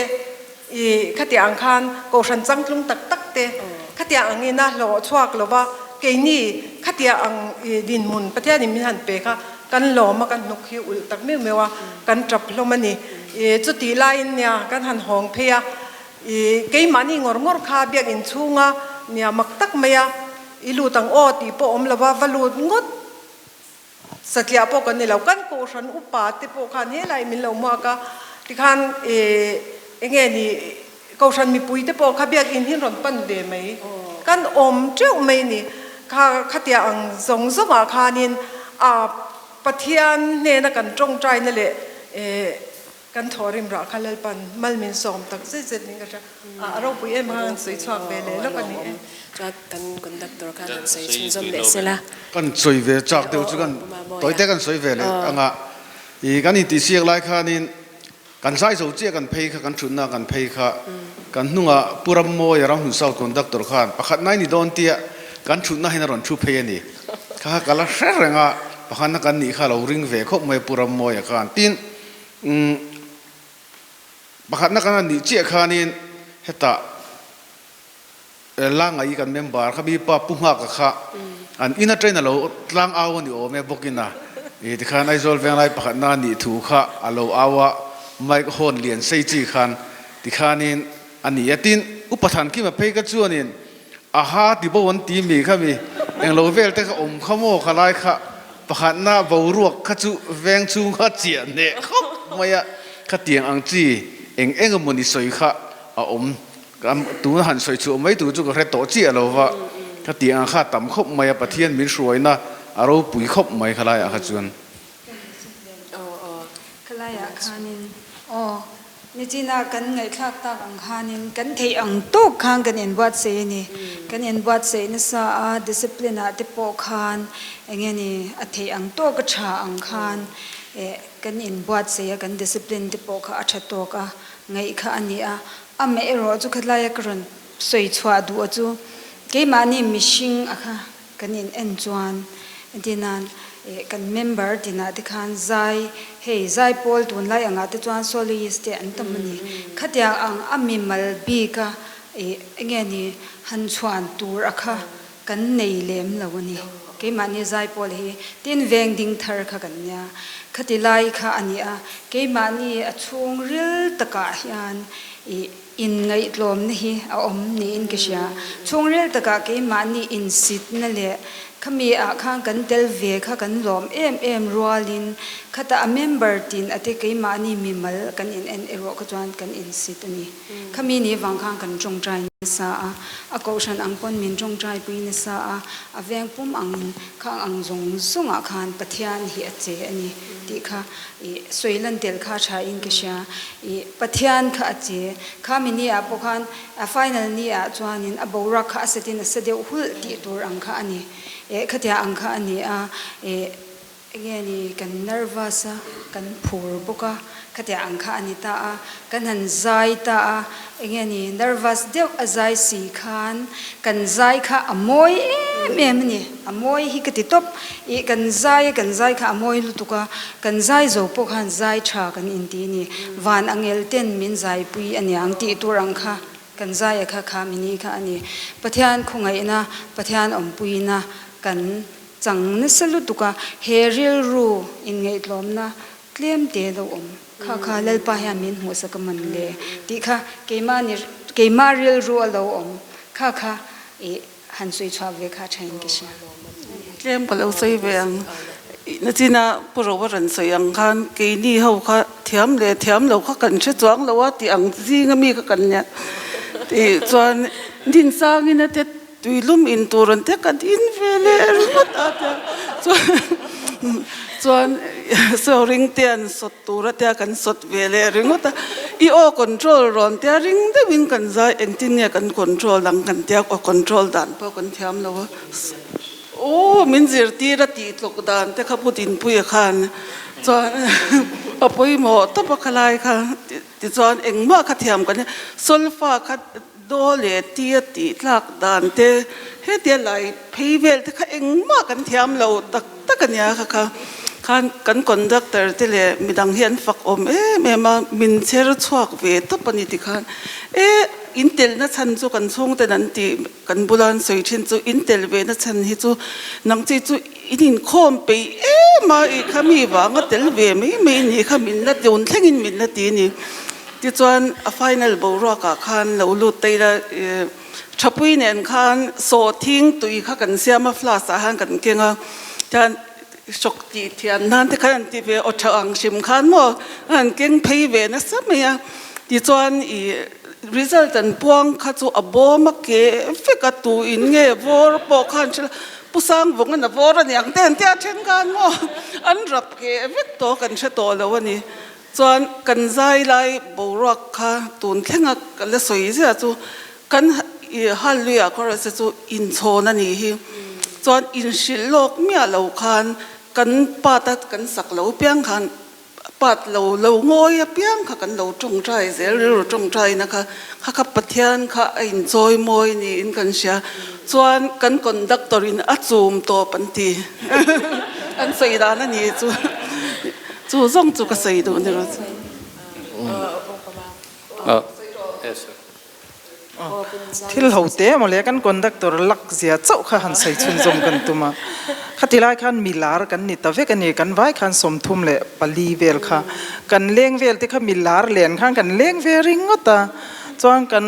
i khatiang ang khan kohhran changtlung tak tak te, khatiang angin a hlawh chhuak lo va, keini khatiang ang i dinhmun Pathianin min han pe kha kan lawm a, kan hnuk hi ulh tak meuh meuh a, kan tap hlawm a ni. I chutih laiin nia kan han hawng phei a, i keimahni ngawr ngawr kha biakinn chhunga nia mak tak mai a, i lut ang aw tih pawh awm lo va, va lut ngawt satliah pawh kan ni lo. Kan kohhran upa te pawh khan helai min lo hmuak a, tikhan i enge ni kohhran mipui te pawh kha biakinn hi rawn pan ve mai, kan awm teuh mai ni. Kha khatiang ang zawng zawngah khanin a. Pathian hnena kan tawngtaina leh kan thawhrim rah kha Lalpan mal min sawm tak zet zet niin ka hria. A ropui em kha kan sawi chhuak ve leh lawk a ni e. Chuan kan conductor khan han sawi chhunzawm leh sela. Kan sawi ve chak deuh chu kan tawite kan sawi ve leh anga i kan intihsiak lai khanin. Kan zai zo chiah kan phei kha, kan thutna kan phei kha, kan hnungah Pu Rammawia Ramhlun South Conductor khan pakhat nai ni dawn tia kan thutna hian a rawn thu phei a ni. Kha kha ka la hre reng a, pakhatna kan nih kha a lo ring ve khawp mai Pu Rammawia khan. Tin, umm pakhatna kan han nih chiah khanin hetah La ngai kan member kha mi pa Pu Nghaka kha an in atangin a lo tlang au a ni awm e bawkin a, ih tikhan Aizawl Venglai pakhatna a nih thu kha a lo au a, mic horn lian sei chi khan tikhanin a ni a. Tin, Upa Thankima phei kha chuanin aha ti bo an ti mi kha mi englo vel te kha awm kha maw kha lai kha pakhatna boruak kha chu veng chhung kha chiah hneh khawp mai a, khatiang ang chi eng eng emaw ni sawi kha a awm. Ka tuna han sawi chhuah mai tur chu ka hre tawh chiah lo va, ka tih ang kha a tam khawp mai a, Pathian min hruaina a ropui khawp mai khalaiah kha chuan. Khalaiah khanin aw nichina kan ngaihthlak tak ang khanin kan theih ang tawk khan kan inbuatsaih a ni. Kan inbuatsaih nasa a, discipline ah te pawh khan eng nge ni a theih ang tawk a tha ang khan eh kan inbuatsaih a, kan discipline te pawh kha a tha tawk a ngaih kha a ni a. Amah erawh chu khatlaia ka rawn sawi chhuah duh a chu keimahni mihring a kha kan in en chuan entir nan eh kan member tinah te khan zai hei zai pawl tunlai angah te chuan soloist te an tam a ni. Khatiang ang a mimal bik a eh enge ni han chhuan tur a kha kan nei lem lo a ni. Keimahni zai pawl hi tin veng ding thar kha kan nia. Khati lai kha a ni a, keimahni a chhung ril takah hian ih inngaihtlawmna hi a awm niin ka hria. Chhung ril takah keimahni insitna leh khami ah khan kan tel ve kha kan lawm em em rualin khata a member tin ate keimahni mimal kan in en erawh kha chuan kan insit a ni. Khami ni vang khan kan tawngtai nasa a, a kohhran ang pawn min tawngtai pui nasa a, a veng pum angin khang ang zawng zawngah khan Pathian hi a che a ni tih kha ih sawi lan tel kha tha in ka hria. Ih Pathian kha a che. Khami ni ah pawh khan a final ni ah chuanin a boruak kha a satin a sa deuh hulh tih tur ang kha a ni. Eh khatia ang kha a ni a, ih Enge ni kan nervous a, kan phur bawk a, khatiah ang kha a ni ta a, kan han zai ta a, enge ni nervous deuh a zai si khan kan zai kha a mawi em em a ni, a mawi hi ka ti tawp, ih kan zai a kan zai kha a mawi lutuk a, kan zai zo pawh khan zai tha kan inti a ni, van angel ten min zaipui a niang tih tur ang kha kan zai a kha kha mini kha a ni, Pathian khawngaihna, Pathian awmpuina kan Chang nasa lutuk a, he rilru inngaihtlawmna tlem te lo awm kha kha Lalpa hian min hmuhsak a man le tih kha keimah ni keimah rilru a lo awm kha kha i han sawi chhuak ve kha thain ka hria. Tlem ka lo sawi ve ang. Nachina Pu Roa rawn sawi ang khan keini ho kha thiam leh thiam lo kha kan hre chuang lo a tih ang zinga mi kha kan nia tih chuan Dinsangin a te Tui lum in tur an te ka din ve leh ringawt a tia chuan chuan saw ring te an sawt tur a tia kan sawt ve leh ringawt a i aw control rawn tia ring deuhin kan zai engtin nge kan control ang kan tia aw control dan pawh kan thiam lo a aw min zirtir a tih tlawk dan te kha pu Dinpuia khan chuan a pawimawh tawp a khalai kha tichuan engmah kha thiam kan solfa kha Daw leh tia tih tlak dan te, hetia lai phei vel te kha engmah kan thiam lo tak tak a nia kha kha khan kan conductor te leh midang hi an fak awm em em a, min chher chhuak ve tawp a ni ti khan e in telna chhan chu kan chhungten an tih kan bula an sawi thin chu in tel ve na chhan hi chu nang chi chu in inkhawm peih em a i kha mi vanga tel ve mai mai ni kha min la tun thlengin min la ti a ni. Tichuan a final boruakah khan lo lut ta ila Thapui nen khan sawhthing tui kha kan siam a flask ah khan kan keng a tian hrawk tih thian nan te khan an ti ve aw tha ang hrim khan maw a han keng phei ve nasa mai a tichuan ih result an puang kha chu a bawm a ke vek a tu in nge vawr pawh khan hre la Pu Sangvawng a vawr a niang te an tia then khan maw an rap ke vek tawh kan hre tawh lo a ni. Chuan kan zai lai boruak kha tun thlenga ka la sawi zia chu kan i Hallelujah chorus te chu inchhawn a nih hi. Chuan inhrilh lawk miah lo khan kan part a kan sak lo piang khan. Part lo lo ngawi apiang kha kan lo tawngtai zel, rilru tawngtaina kha kha kha Pathian kha a inchawi mawi niin kan hria. Chuan kan conductor in a chum tawp an ti. An sawi dan a ni chu. Chu zawng chu ka sawi duh ni rawh chu. Thil ho te maw le kan conductor lak zia chauh kha han sawi chhunzawm kan tum a, khati lai khan milar kan ni ta vek a ni, kan vai khan 34 vel kha kan leng vel te kha milar len khan kan leng ve ringawt a, chuan kan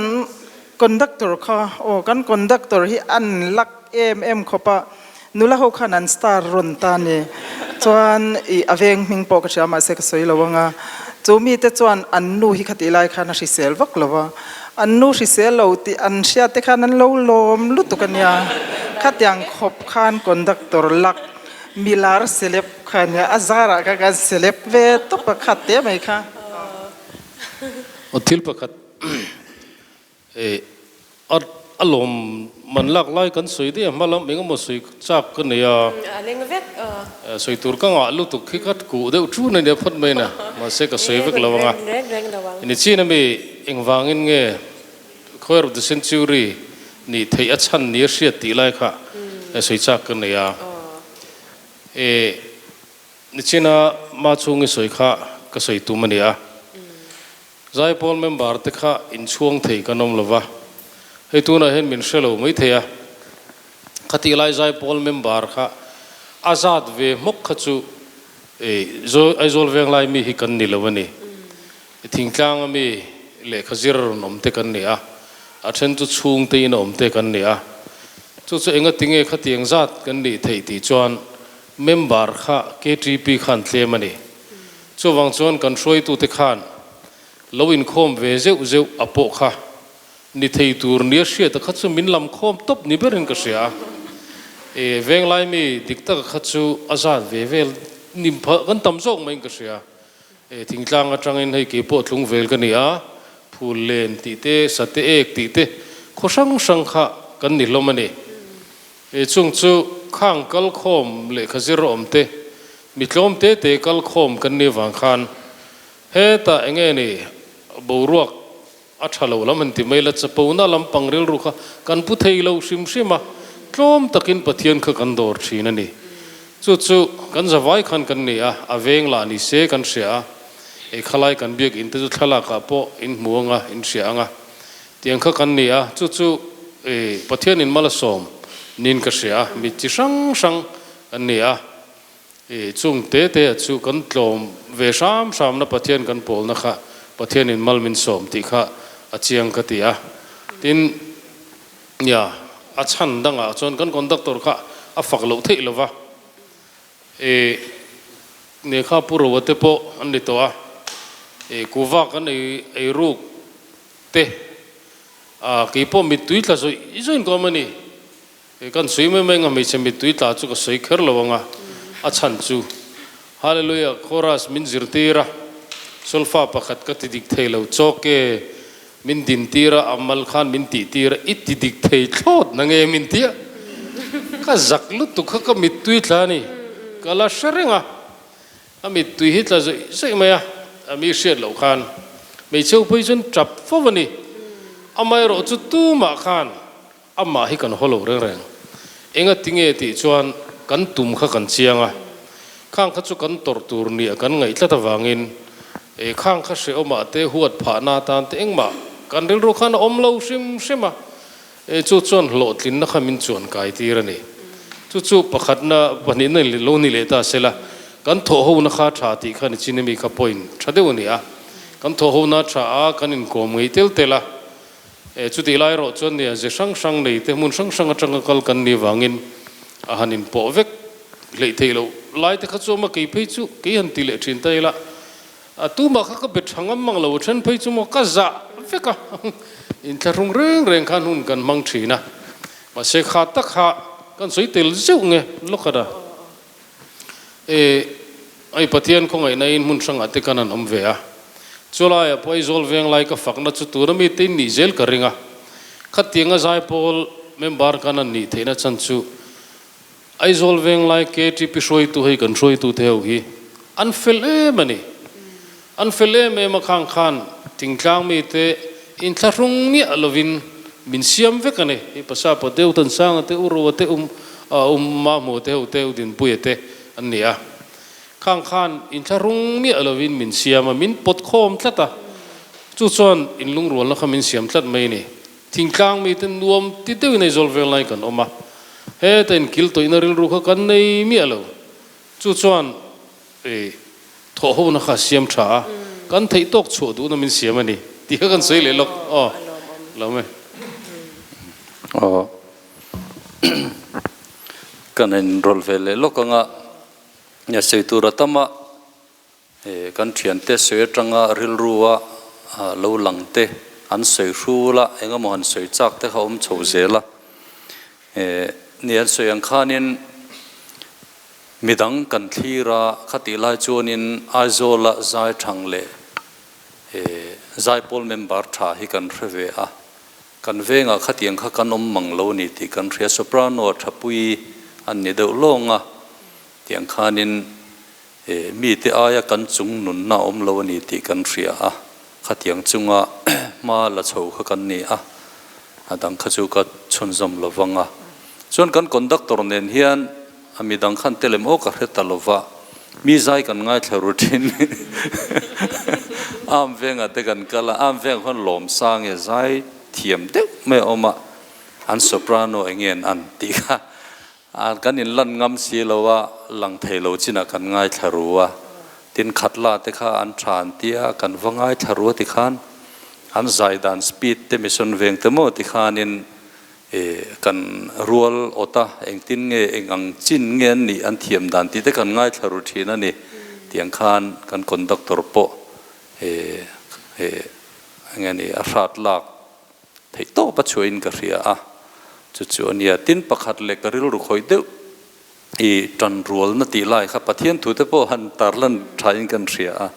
conductor kha aw kan conductor hi an lak em em khawp a, nula ho khan an star rawn ta a ni, chuan ih a veng hming pawh ka hria mahse ka sawi lo ang a, chu mite chuan an nu hi khati lai khan a hrisel vak lo va, an nu hrisel lo tih an hriat te khan an lo lawm lutuk a nia, khatiang khawp khan conductor lak milar celeb kha a nia, a zarah khan kan celeb ve tawp a khat te mai kha. Aw thil pakhat Eh, a a lawm man lak lai kan sawi daih a, hma lam eng emaw sawi chak ka nei a. A leng vek a. Eh, sawi tur ka ngah lutuk khi ka kuh deuh thun a nia phawt mai na, mahse ka sawi vek lo ang a. Reng reng lo ang. Ni chin ami engvangin nge Choir of the Century nih theih a chhan ni a hriat tih lai kha sawi chak ka nei a. Eh, Nichina ma chhungi sawi kha ka sawi tum a ni a. Zaipawl member te kha inchhuang thei kan awm lova, hei tunah hian min hre lo mai thei a, khatih lai Zaipawl member kha a zat ve hmawk kha chu Aizawl Venglai mi hi kan ni lo a ni. Thingtlang a mi lehkha zir rawn awm te kan ni a, a then chu chhungte in a awm te kan ni a, chu chu enga tinge khatiang zat kan nih theih tih chuan member kha KTP khan tlem a ni. Chuvang chuan kan hruaitute khan lo inkhawm ve zeuh zeuh a pawh kha ni thei tur nia hriata kha chu min lam khawm tawp ni berin ka hria a. E, venglai mi dik taka kha chu a zat ve vel ni kan tam zawk maiin ka hria. E, thingtlang atangin hei kei pawh tlung vel ka ni a, phul len tih te, sate ek tih te khaw hrang hrang kha kan ni hlawm a ni. E chung chu khang kal khawm lehkha zir awm te, mi tlawm te te kal khawm kan nih avang khan hetah eng nge ni boruak a tha lo lam han ti mai la, chapona lampang rilru kha kan pu thei lo hrim hrim a, tlawm takin Pathian kha kan dawr thin a ni. Chu chu kan zavai khan kan ni a, a veng lah ni se kan hria a, ei khalai kan biakinn te chu thlalakah pawh in hmu anga in hria anga. Tiang kha kan ni a, chu chu Pathianin mal a sawm niin ka hria a, mi chi hrang hrang kan ni a, chung te te ah chu kan tlawm ve hram hramna Pathian kan pawlna kha Pathianin mal min sawm tih kha a chiang ka ti a, tin nia a chhan dangah chuan kan conductor kha a fak loh theih lova, ne kha Pu Roa te pawh an ni tawh a, kuva kan ei ei ruk Te, a kei pawh mittui tla zawih zawih in ka awm a ni. Kei kan sawi mai mai anga hmeichhe mittui tla chu ka sawi kher lo anga a chhan chu Hallelujah chorus min zirtir a, solfa pakhat ka ti dik thei lo chawk e, min din tir a, a mal khan min tih tir a, i ti dik thei thlawt na nge min ti a, ka zak lutuk kha ka mittui tla a ni, ka la hre reng a. A mittui hi tla zawih zawih mai a, a mi hriat loh khan hmeichhe upa hi chuan tap fo a ni. Amaherawh chu tumah khan amah hi kan haw lo reng reng. Enga tinge tih chuan kan tum kha kan chiang a, khang kha chu kan tawrh tur nia kan ngaih tlat avangin e khang kha hrehawmah te huat phahna atan te engmah kan rilru khan a awm lo hrim hrim a. E chu chuan hlawhtlinna kha min chuan kai tir a ni. Chu chu pakhatna pahnihna lo ni leh ta sela, kan thawhhona kha tha tih kha nichin ami kha point tha deuh a ni a. Kan thawhhona tha a, kan inkawm ngei tel tel a. E chutih lai erawh chuan nia ze hrang hrang nei te hmun hrang hrang atanga kal kan nih vangin a han inpawh vek hleih theih loh lai te kha chu awm a, kei phei chu kei han ti leh thin ta ila. A tumah kha ka be tha ngam mang lo, a then phei chu maw ka zah vek a, inthlahrung reng reng khan hun kan hmang thin a, mahse kha tak kha kan sawi tel zeuh nge lawkhat a, e hei Pathian khawngaihna in hmun hrangah te khan an awm ve a, chulaiah pawh Aizawl veng lai ka fakna chu tuna mite in nih zel ka ring a, khatianga Zaipawl member khan an nih theihna chan chu Aizawl Venglai KTP hruaitu hei kan hruaitu te ho hi an fel em a ni. An fel em em a khang khan thingtlang mite inthlahrung miah lovin min siam vek a ni. Hei Pasapa deuh Thansanga te Urua te um um Mahmua te ho te Udinpuia te an ni a. Khang khan inthlahrung miah lovin min siam a, min pawt khawm tlat a. Chu chuan inlungrualna kha min siam tlat mai a ni. Thingtlang mite nuam ti deuhin Aizawl vel lai kan awm a. Heta inkil tawihna rilru kha kan nei miah lo. Chu chuan I thawhhona kha siam tha a, kan theih tawk chhuah duhna min siam a ni tih kha kan sawi leh lawk. Aw, lo e. Aw, kan inrawlh ve leh lawk anga sawi tur a tam a, kan thiante sawi atanga rilrua lo lang te an sawi hrul a, engemaw han sawi chak te kha awm chho zel a, ni an sawi ang khanin Midang kan thlir a, khatih lai chuanin Aizawla zai thang leh zaipawl member tha hi kan hre ve a, kan vengah khatiang kha kan awm mang lo ni tih kan hria. Soprano thapui an ni deuh lawng a, tiang khanin mite aia kan chung nunna awm lo a ni tih kan hria a, khatiang chunga hma la chho kha kan ni a, a dang kha chu ka chhunzawm lo vang a. Chuan kan conductor nen hian A mi dang khan telem aw ka hre ta lova, mi zai kan ngaithla ru thin. Am vengah te kan kal a, am vengah khuan lawmsang e zai thiam deuh mai a awm a, an soprano eng nge an an tih kha kan in lan ngam si lo a, lang thei lo chinah kan ngaithla ru a, tin khatla te kha an tha an tia kan va ngaithla ru a tikhan an zai dan speed te mission veng te maw tikhanin Kan rual awt a, engtin nge, eng ang chin nge an nih, an thiam dan tih te kan ngaithla ru thin a ni. Tiang khan kan conductor pawh eng nge ni, a hrat lak theih tawp a chhuahin ka hria a, chu chu a nia. Tin, pakhat leh ka rilru khawih deuh i tan rualna tih lai kha Pathian thute pawh han tarlan thain kan hria a,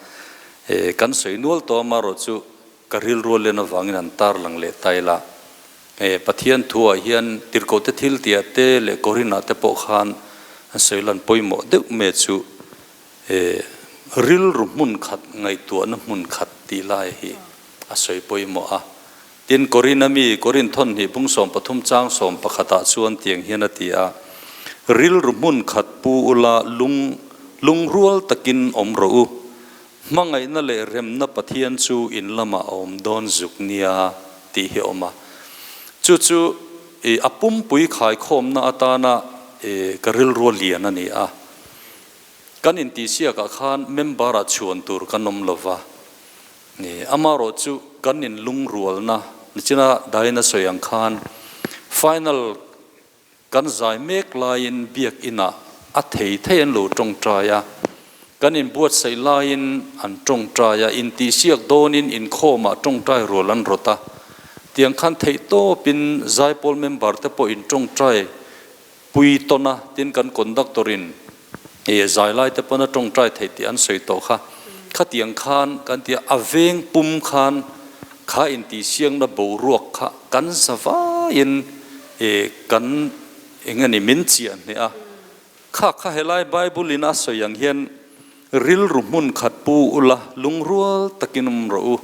kan sawi nual tawh amarawh chu Ka rilru a len avangin an tarlang leh ta ila. He Pathian thuah hian tirhkohte thil tihah te leh Korinah te pawh khan an sawi lan pawimawh deuh mai chu he rilru hmun khat ngaihtuahna hmun khat tih lai hi a sawi pawimawh a. Tin, Korin ami Korin thawnhnih bung 13 chang 11 ah chuan tiang hian a ti a, Rilru hmun khat pu ula lung lungrual takin awm rawh u. Hmangaihna leh remna Pathian chu in lamah a awm dawn zuk nia tih hi a awm a. Chu chu i a pumpui khaikhawmna atana i ka rilrua lian a ni a. Kan intihsiakah khan member-ah chhuan tur kan awm lo va. I amarawh chu kan inlungrualna nichina Diana sawi ang khan final Kan zai mek laiin biakinah a thei thei an lo tawngtai a, kan inbuatsaih laiin an tawngtai a, intihsiak dawnin inkhawmah tawngtai rual an rawt a. Tiang khan theihtawpin zaipawl member te pawh in tawngtai pui tawn a, tin kan conductor in e zai lai te pawn a tawngtai theih tih an sawi tawh kha. Khatiang khan kan ti a, a veng pum khan kha intihsiakna boruak kha kan za vaiin E, kan eng a ni, min chiah hneh a. Kha kha helai Bible in a sawi ang hian rilru hmun khat pu ula, lungrual takin awm rawh u.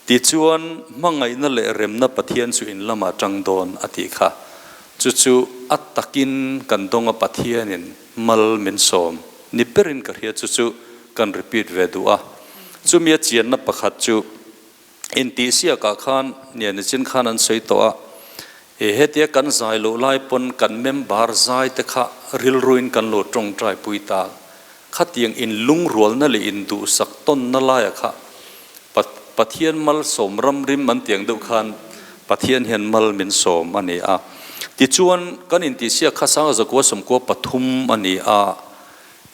Tichuan, hmangaihna leh remna Pathian chu in lamah tang dawn a tih kha. Chu chu a takin kan dawng a Pathianin mal min sawm ni berin ka hria chu chu kan repeat ve duh a. Chumi a chianna pakhat chu Intihsiakah khan nia nichin khan an sawi tawh a, e hetia kan zai loh lai pawn kan member zai te kha rilruin kan lo tawngtai pui ta. Khatiang inlungrualna leh induhsak tawnna laia kha Pathian malsawm ramrim an tiang deuh khan Pathian hian mal min sawm a ni a. Tichuan kan intihsiak kha Sanga Zakua Sawmkua pathum a ni a,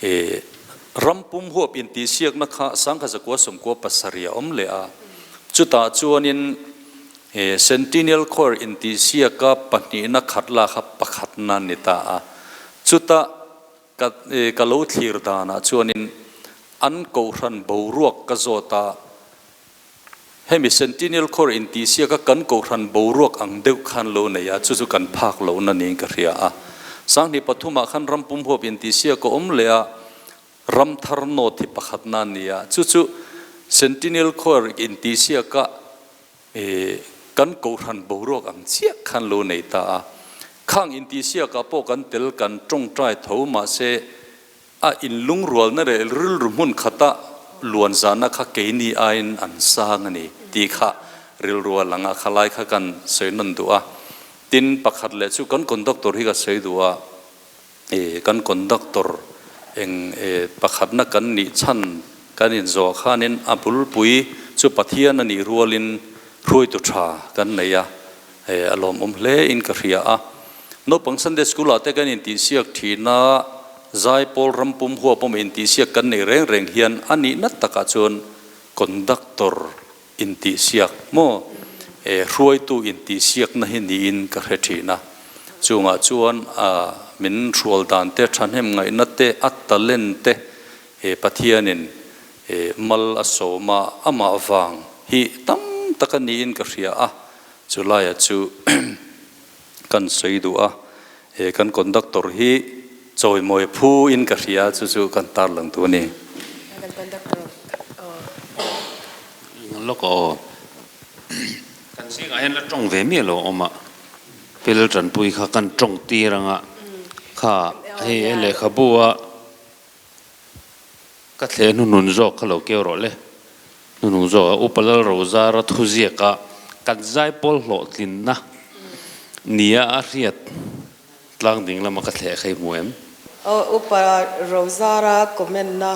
E, ram pum huap intihsiakna kha sangkha zakua sawmkua pasarih a awm leh a, chutah chuanin e, Centennial Choir intihsiaka pahnihna khat la kha pakhatna a ni ta a. Chuta ka, e, ka lo thlir danah chuanin an kohhran boruak ka zawt a, Hemi Centennial Choir intihsiaka kan kohhran boruak ang deuh khan lo nei a, chu chu kan phak lohna niin ka hria a. Sanghnih pathumah khan ram pumhuap intihsiak a awm leh a, ram thar note hi pakhatna a ni a, chu chu Centennial Choir intihsiaka kan kohhran boruak ang chiah khan lo nei ta a. Khang intihsiakah pawh kan tel kan tawngtai tho mahse a inlungrualna leh rilru hmun khata luan zahna kha keini aiin an sang a ni tih kha rilru a lang a, khalai kha kan sawi nawn duh a. Tin, pakhat leh chu kan conductor hi ka sawi duh a, e kan conductor eng e pakhatna kan nih chhan kan inzawh khanin a bulpui chu Pathian a nih rualin hruaitu tha kan nei a, e a lawmawm hle in ka hria a. Naupang Sunday School ah te kan intihsiak thin a, Zaipawl rampum huapawm intihsiak kan neih reng reng hian a nihna takah chuan conductor Intihsiak maw? E, hruaitu intihsiakna hi niin ka hre thin a. Chungah chuan a min hrual dan te, thahnem ngaihna te, a talent te e Pathianin e mal a sawm a, amah vang hi tam tak a niin ka hria a. Chulaia chu kan sawi duh a, e kan conductor hi chawimawi phu in ka hria chu chu kan tarlang tu a ni. Kan conductor aw. Lawk aw. Kan zingah hian la tawng ve miah lo awm a, Pil Tanpui kha kan tawng tir anga kha hei lehkhabu a Ka thle hnuhnun zawk kha lo keu rawh le. Hnuhnung zawk a Upa Lalrozara thuziak a kan zaipawl hlawhtlinna nia a hriat tlang ding lama ka thleh kha i hmu em? Upa Rozara comment na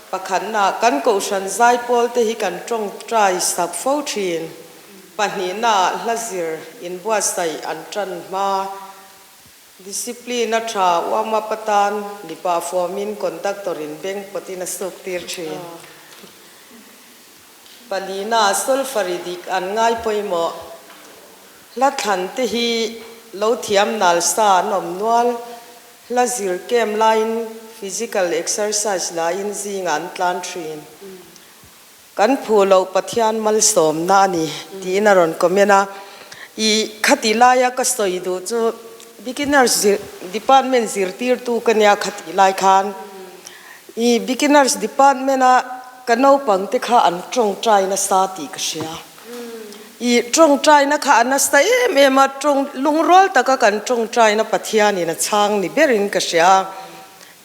pakhatna kan kohhran zaipawl te hi kan tawngtai sak fo thin. Pahnihna ah hla zir inbuatsaih an tan hma. Discipline a tha, warm up atan mipa fuamin conductor in beng pawtin a suk tir thin. Palina, Sulfari dik an ngai pawimawh. Hla thlan te hi lo thiam nal sa an awm nual. Hla zir kem laiin physical exercise laiin zingah an tlan thin. Kan phu loh Pathian malsawmna a ni tiin a rawn comment a. I khati laia ka sawi duh chu Beginners Department zirtirtu ka nia khati lai khan i Beginners Department a ka naupang te kha an tawngtai nasa tih ka hria. I tawngtaina kha a nasa em em a, tawng lungrual taka kan tawngtaina Pathianin a chhang ni berin ka hria.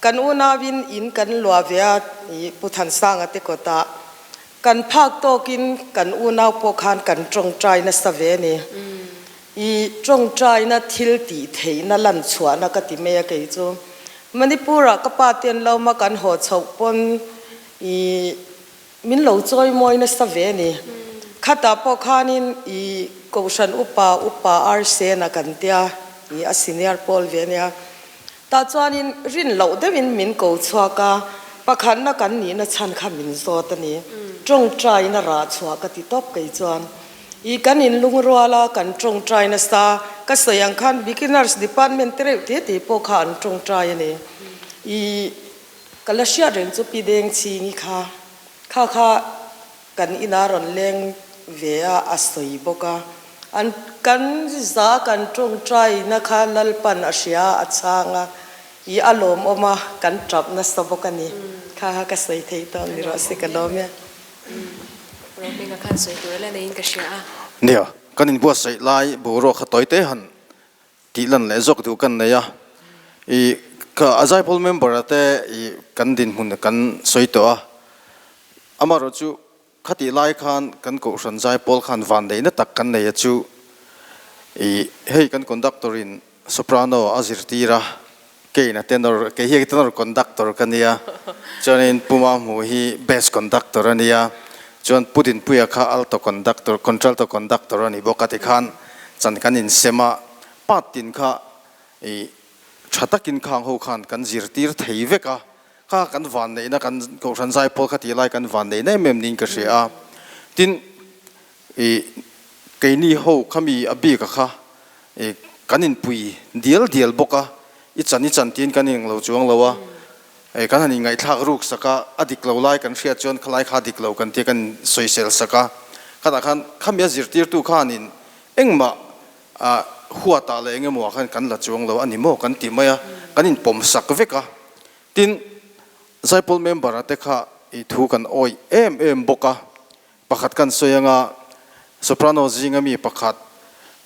Kan unauin in kan luah ve a, i Pu Thansanga te kawtah kan phak tawkin kan unau pawh khan kan tawngtai nasa ve a ni. I tawngtaina thil tih theihna lan chhuahna ka ti mai a kei chu. Manipur-ah ka pa te an lo awm a, kan haw chhoh pawn i Min lo chawi mawi nasa ve a ni. Khatah pawh khanin i Kohhran upa, Upa Arsena kan tia, i a senior pawl ve a nia. Tah chuanin rin loh deuhin min ko chhuak a, pakhatna kan nihna chhan kha min zawt a ni. Tawngtaina rah chhuah ka ti tawp kei chuan. I kan inlungrual a, kan tawngtai nasa. Ka sawi ang khan Beginners Department te reuh te te pawh kha an tawngtai a ni. I. Ka la hriat reng chu Pi Deng Chhingi kha kha kha kan ina rawn leng ve a, a sawi bawk a. An kan za kan tawngtaina kha Lalpan a hria a chhang a, i a lawmawm a, kan tap nasa bawk a ni. Kha kha ka sawi thei tawh ni rawh se ka lawm e. Rohminga khan sawi tur a la neiin ka hria a. Nia, kan inbuatsaih lai boruak kha tawi te han Tih lan leh zawk duh kan nei a, i ka a Zaipawl member a te i kan dinhmun kan sawi tawh a, amaherawh chu khatih lai khan kan Kohhran Zaipawl khan vanneihna tak kan nei a chu i hei kan conductor in soprano a zirtir a, keiin a tenor, kei hi tenor conductor ka nia, chuanin Pu Mahmu hi bass conductor a nia, chuan Pu Dinpuia kha alto conductor, contralto conductor a ni bawk a tikhan Chan kan insem a, part tin kha i tha takin khang ho khan kan zirtir thei vek a, kha kan vanneihna kan Kohhran Zaipawl kha tih lai kan vanneihna em em niin ka hria a. Tin, i keini ho khami a bik a kha i kan inpui dial dial bawk a, i chan i chan tiin kan englo chuang lo a, i kan han inngaihthlak ruk sak a, a dik lo lai kan hriat chuan khalai kha dik lo kan tia kan sawisel sak a, khatah khan khami a zirtirtu khanin Engmah ah huatah leh engemaw ah khan kan la chuang lo a ni maw kan ti mai a, kan inpawm sak vek a. Tin, Zaipawl member-a te kha i. i thu kan awih em em bawk a, pakhat kan sawi anga soprano zinga mi pakhat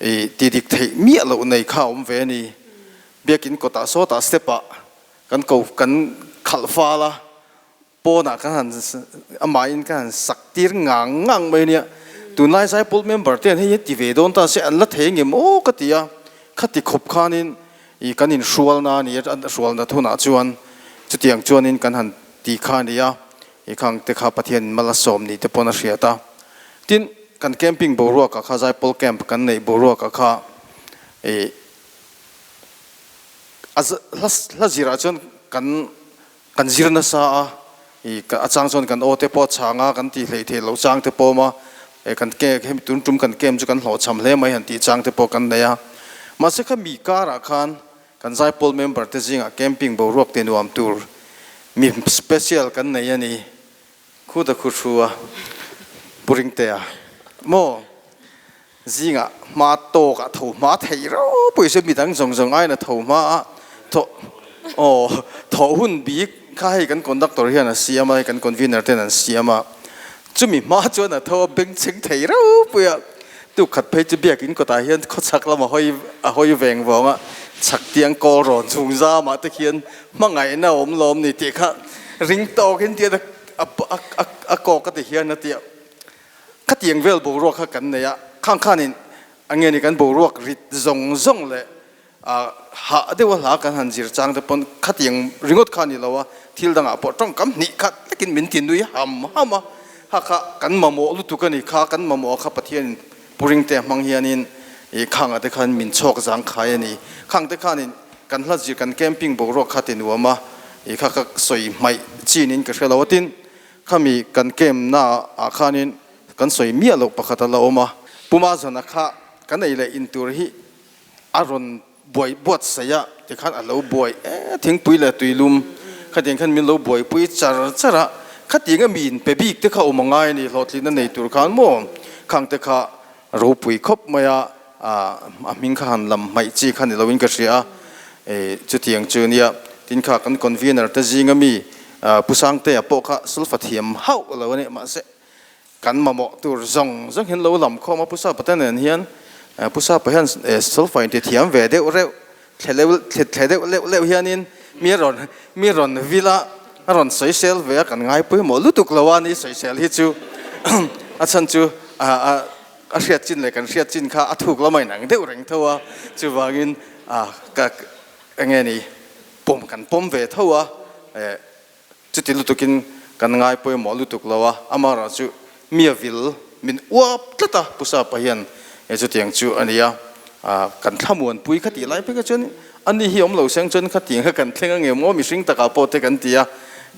i ti dik theih miah loh nei kha a awm ve a ni. Biakin kawtah sawtah step ah kan ko kan khalh fal a, pawnah kan han amahin kan han sak tir ngang ngang mai a nia. Tunlai Zaipawl member te an hei hi ti ve dawn ta se an la thei ngem aw ka ti a, khati khawp khanin i kan inhrualna a ni a, hrualna thunah chuan chutiang chuanin kan han ti kha a ni a, i khang te kha Pathianin mal a sawm ni te pawn a hriat a. Tin, kan camping boruakah kha Zaipawl camp kan neih boruakah kha i a hla zirah chuan kan Kan zir nasa a, i a chang chuan kan aw te pawh a chhang a, kan tih hleih theih loh chang te pawh a awm a, e kan ke hemi tun tum kan kem chu kan hlawhchham hle mai han tih chang te pawh kan nei a. Mahse kha mi karah khan kan zaipawl member te zingah camping boruak ti nuam tur mi special kan nei a ni. Khuta khu thu a, Pu Ringtea maw? Zingah hma tawkah tho hma theih rau pawh se midang zawng zawng aiin a tho hma a, thaw aw thawh hun bik kha hei kan conductor hian a siam a, hei kan convener ten an siam a, chumi hma chuan a tho a bengchheng thei rau pawh a, tuk khat phei chu biakin kawtah hian khawchhak lam a hawi a hawi veng vawng a, chhak tiang kawl rawn chhung zamah te khian hmangaihna a awm lawm ni tih kha ring tawkin tian a a a a kawk a ti hian a tia. Khatiang vel boruak kha kan nei a, khang khanin a nge ni kan boruak rit zawng zawng leh hah deuha hla kan han zir chang te pawn khatiang ringawt kha a ni lo a, thil dangah pawh tawngkam hnih khat lekin min ti nui ham ham a, kha kha kan mamawh lutuk a ni, kha kan mamawh kha Pathianin Puring te hmang hianin ih khangah te khan min chhawk zang khai a ni, khang te khanin kan hla zir kan camping boruak kha ti nuam a, ih kha ka sawi hmaih chinin ka hre lo a tin. Khami kan camp na ah khanin kan sawi miah loh pakhat a la awm a, Puma zana kha kan ei leh in tur hi a rawn buai buatsaih a tikhan a lo buai e thingpui leh tuilum khatiang khan min lo buaipui char char a, khatiang a mi in pe bik te kha awm a ngai a ni hlawhtlinna nei tur khan maw khang te kha ropui khawp mai a, a hming kha han lam hmaih chi kha ni loin ka hria a, e chutiang chu nia tin kha kan convener te zinga mi Pu Sangtea pawh kha sulfa thiam hauh lo a ni mahse kan mamawh tur zawng zawng hian lo lam khawm a Pu Sapa nen hian Pu Sapa hian sulfa inti thiam ve deuh reuh thle leuh thle deuh leuh leuh hianin mi rawn mi rawn vil a a rawn sawisel ve a kan ngai pawimawh lutuk lo a ni sawisel hi chu a chhan chu a A hriat chin leh kan hriat chin kha a thuk lamah in ang deuh reng tho a, chuvangin ka enge ni pawm kan pawm ve tho a, chuti lutukin kan ngai pawimawh lutuk lo a, amaherawh chu mia vil min uap tlat a Pu Sapa hian chutiang chu a ni a, kan thlamuanpui kha tih lai phei kha chuan ani hi awm lo seng chuan khatiang kha kan thleng ange maw mihring takah pawh te kan ti a,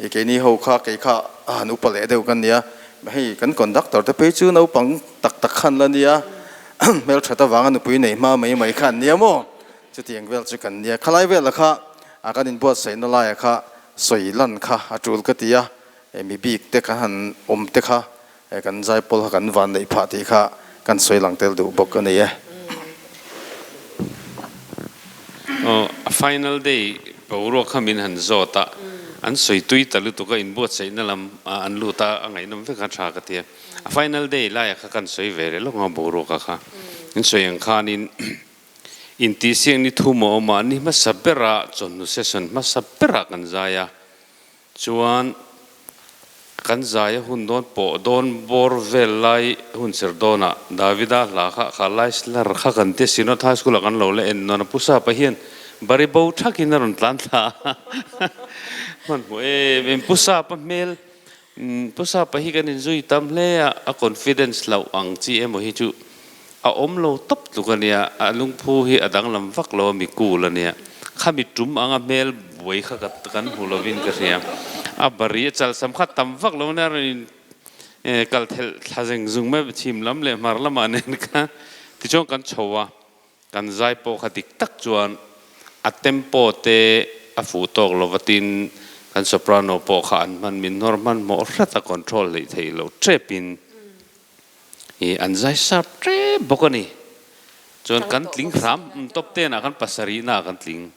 keini ho kha kei kha a han upa leh deuh kan ni a. Hei kan conductor te phei chu naupang tak tak khan la nia, hmelthat avanga nupui nei hma mai mai kha an nia maw? Chutiang vel chu kan nia. Khalai vela kha a kan inbuatsaihna laia kha sawi lan kha a tul ka ti a, mi bik te kan han awm te kha kan zaipawl kha kan van neih phah tih kha kan sawi lang tel duh bawk a ni e. Aw, a final day boruak kha min han zawt a, an sawi tui ta lutuk a, inbuatsaihna lam an lut a, a ngaihnawm vek a tha ka ti a. A final day laia kha kan sawi ve leh lawk ang a boruak a kha. Min sawi ang khanin intihsiak ni thum a awm a, ni hmasa berah chawhnu session hmasa berah kan zai a, Chuan kan zai a hun dawn pawh dawn bawr vel lai hun ser dawnah Davida hla kha kha lai slar kha kan tia Synod High School ah kan lo la en nawn a Pu Sapa hian bari bo thakin a rawn tlan thla a hmanhmawh em em Pu Sapa hmel Pu Sapa hi kan inzui tam hle a a confidence loh ang chi emaw hi chu a awm lo tawp tluk a nia, a lungphu hi a danglam vak lo a mi cool a nia, khami tum anga hmel buai kha ka kan hmu lovin ka hria, a bari a chalsam kha tam vak lo nia rawn in kal thelh thla zeng zung mai chhim lam leh hmar lamah nen kha tichuan kan chho a, kan zai pawh kha dik tak chuan a tempo te a fuh tawk lo va tin kan soprano pawh kha an hman min hnawr hmanhmawh hrat a control hleih theih loh tepin. I an zai sap tep bawk a ni. Chuan kan tling hram top ten ah khan pasarih na ah kan tling.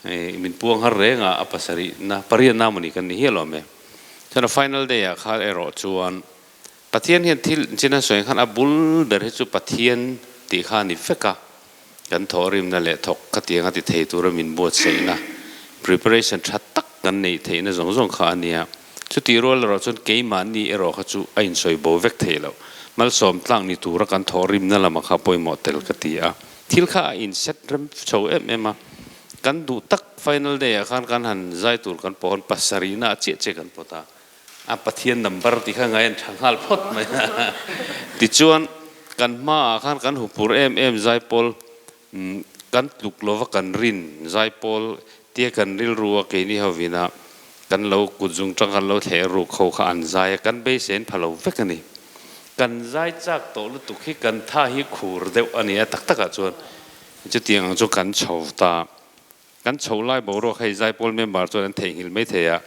I min puang har reng a, a pasarih na, pariat na mawni kan ni hial awm e. Chuan a final day ah kha erawh chuan Pathian hian thil chin a sawi ang khan a bul ber hi chu Pathian tih kha a ni vek a, kan thawhrimna leh thawk khatiang a ti thei tura min buatsaihna, preparation tha tak kan neih theihna zawng zawng kha a nia. Chutih rual erawh chuan keimahni erawh kha chu a insawi bo vek thei lo. Malsawm tlak ni tura kan thawhrimna lamah kha pawimawh tel ka ti a. Thil kha a inset rem chho em em a, kan duh tak final day ah khan kan han zai tur kan pawh khan pasarihna ah chiah chiah kan pawt a, a Pathian number tih kha ngai an tha nghal phawt mai a. Tichuan kan hmaah khan kan hupur em em zaipawl kan tluk lova kan rin zaipawl tia kan rilru a keini hovina kan lo kut zung tang kan lo thleh ruk ho kha an zai a, kan beisein pha lo vek a ni. Kan zai chak tawh lutuk hi kan tha hi khur deuh a ni a tak takah chuan chutiang ang chu kan chho ta. Kan chho lai boruak hei Zaipawl member chuan an theihnghilh mai thei a,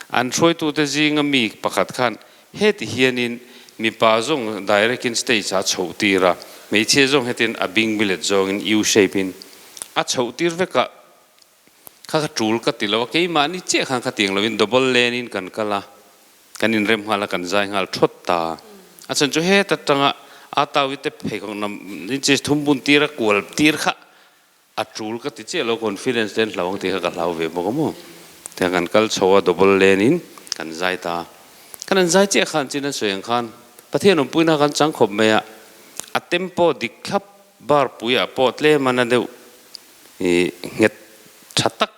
an hruaitute zinga mi pakhat khan heti hianin mipa zawng direct in stage ah a chhoh tir a, hmeichhia zawng hetin a bing bilet zawngin U shape in a chhoh tir vek a, kha kha tul ka ti lo a, keimahni chiah khan khatiang lovin double lane in kan kal a, kan inrem nghal a, kan zai nghal thawt ta. A chhan chu heta tanga a tawite pheikhawk nam inches thum bun tir a kual tir kha A tul ka ti chiah lo, confidence te an hlau ang tih kha ka hlau ve bawk a maw. Tiang kan kal chho a, double lane in kan zai ta. Kan an zai chiah khan chin an sawi ang khan Pathian awmpuina kan chang khawp mai a, a tempo dik thlap bar puiah pawh tlem a na deuh i nghet tha tak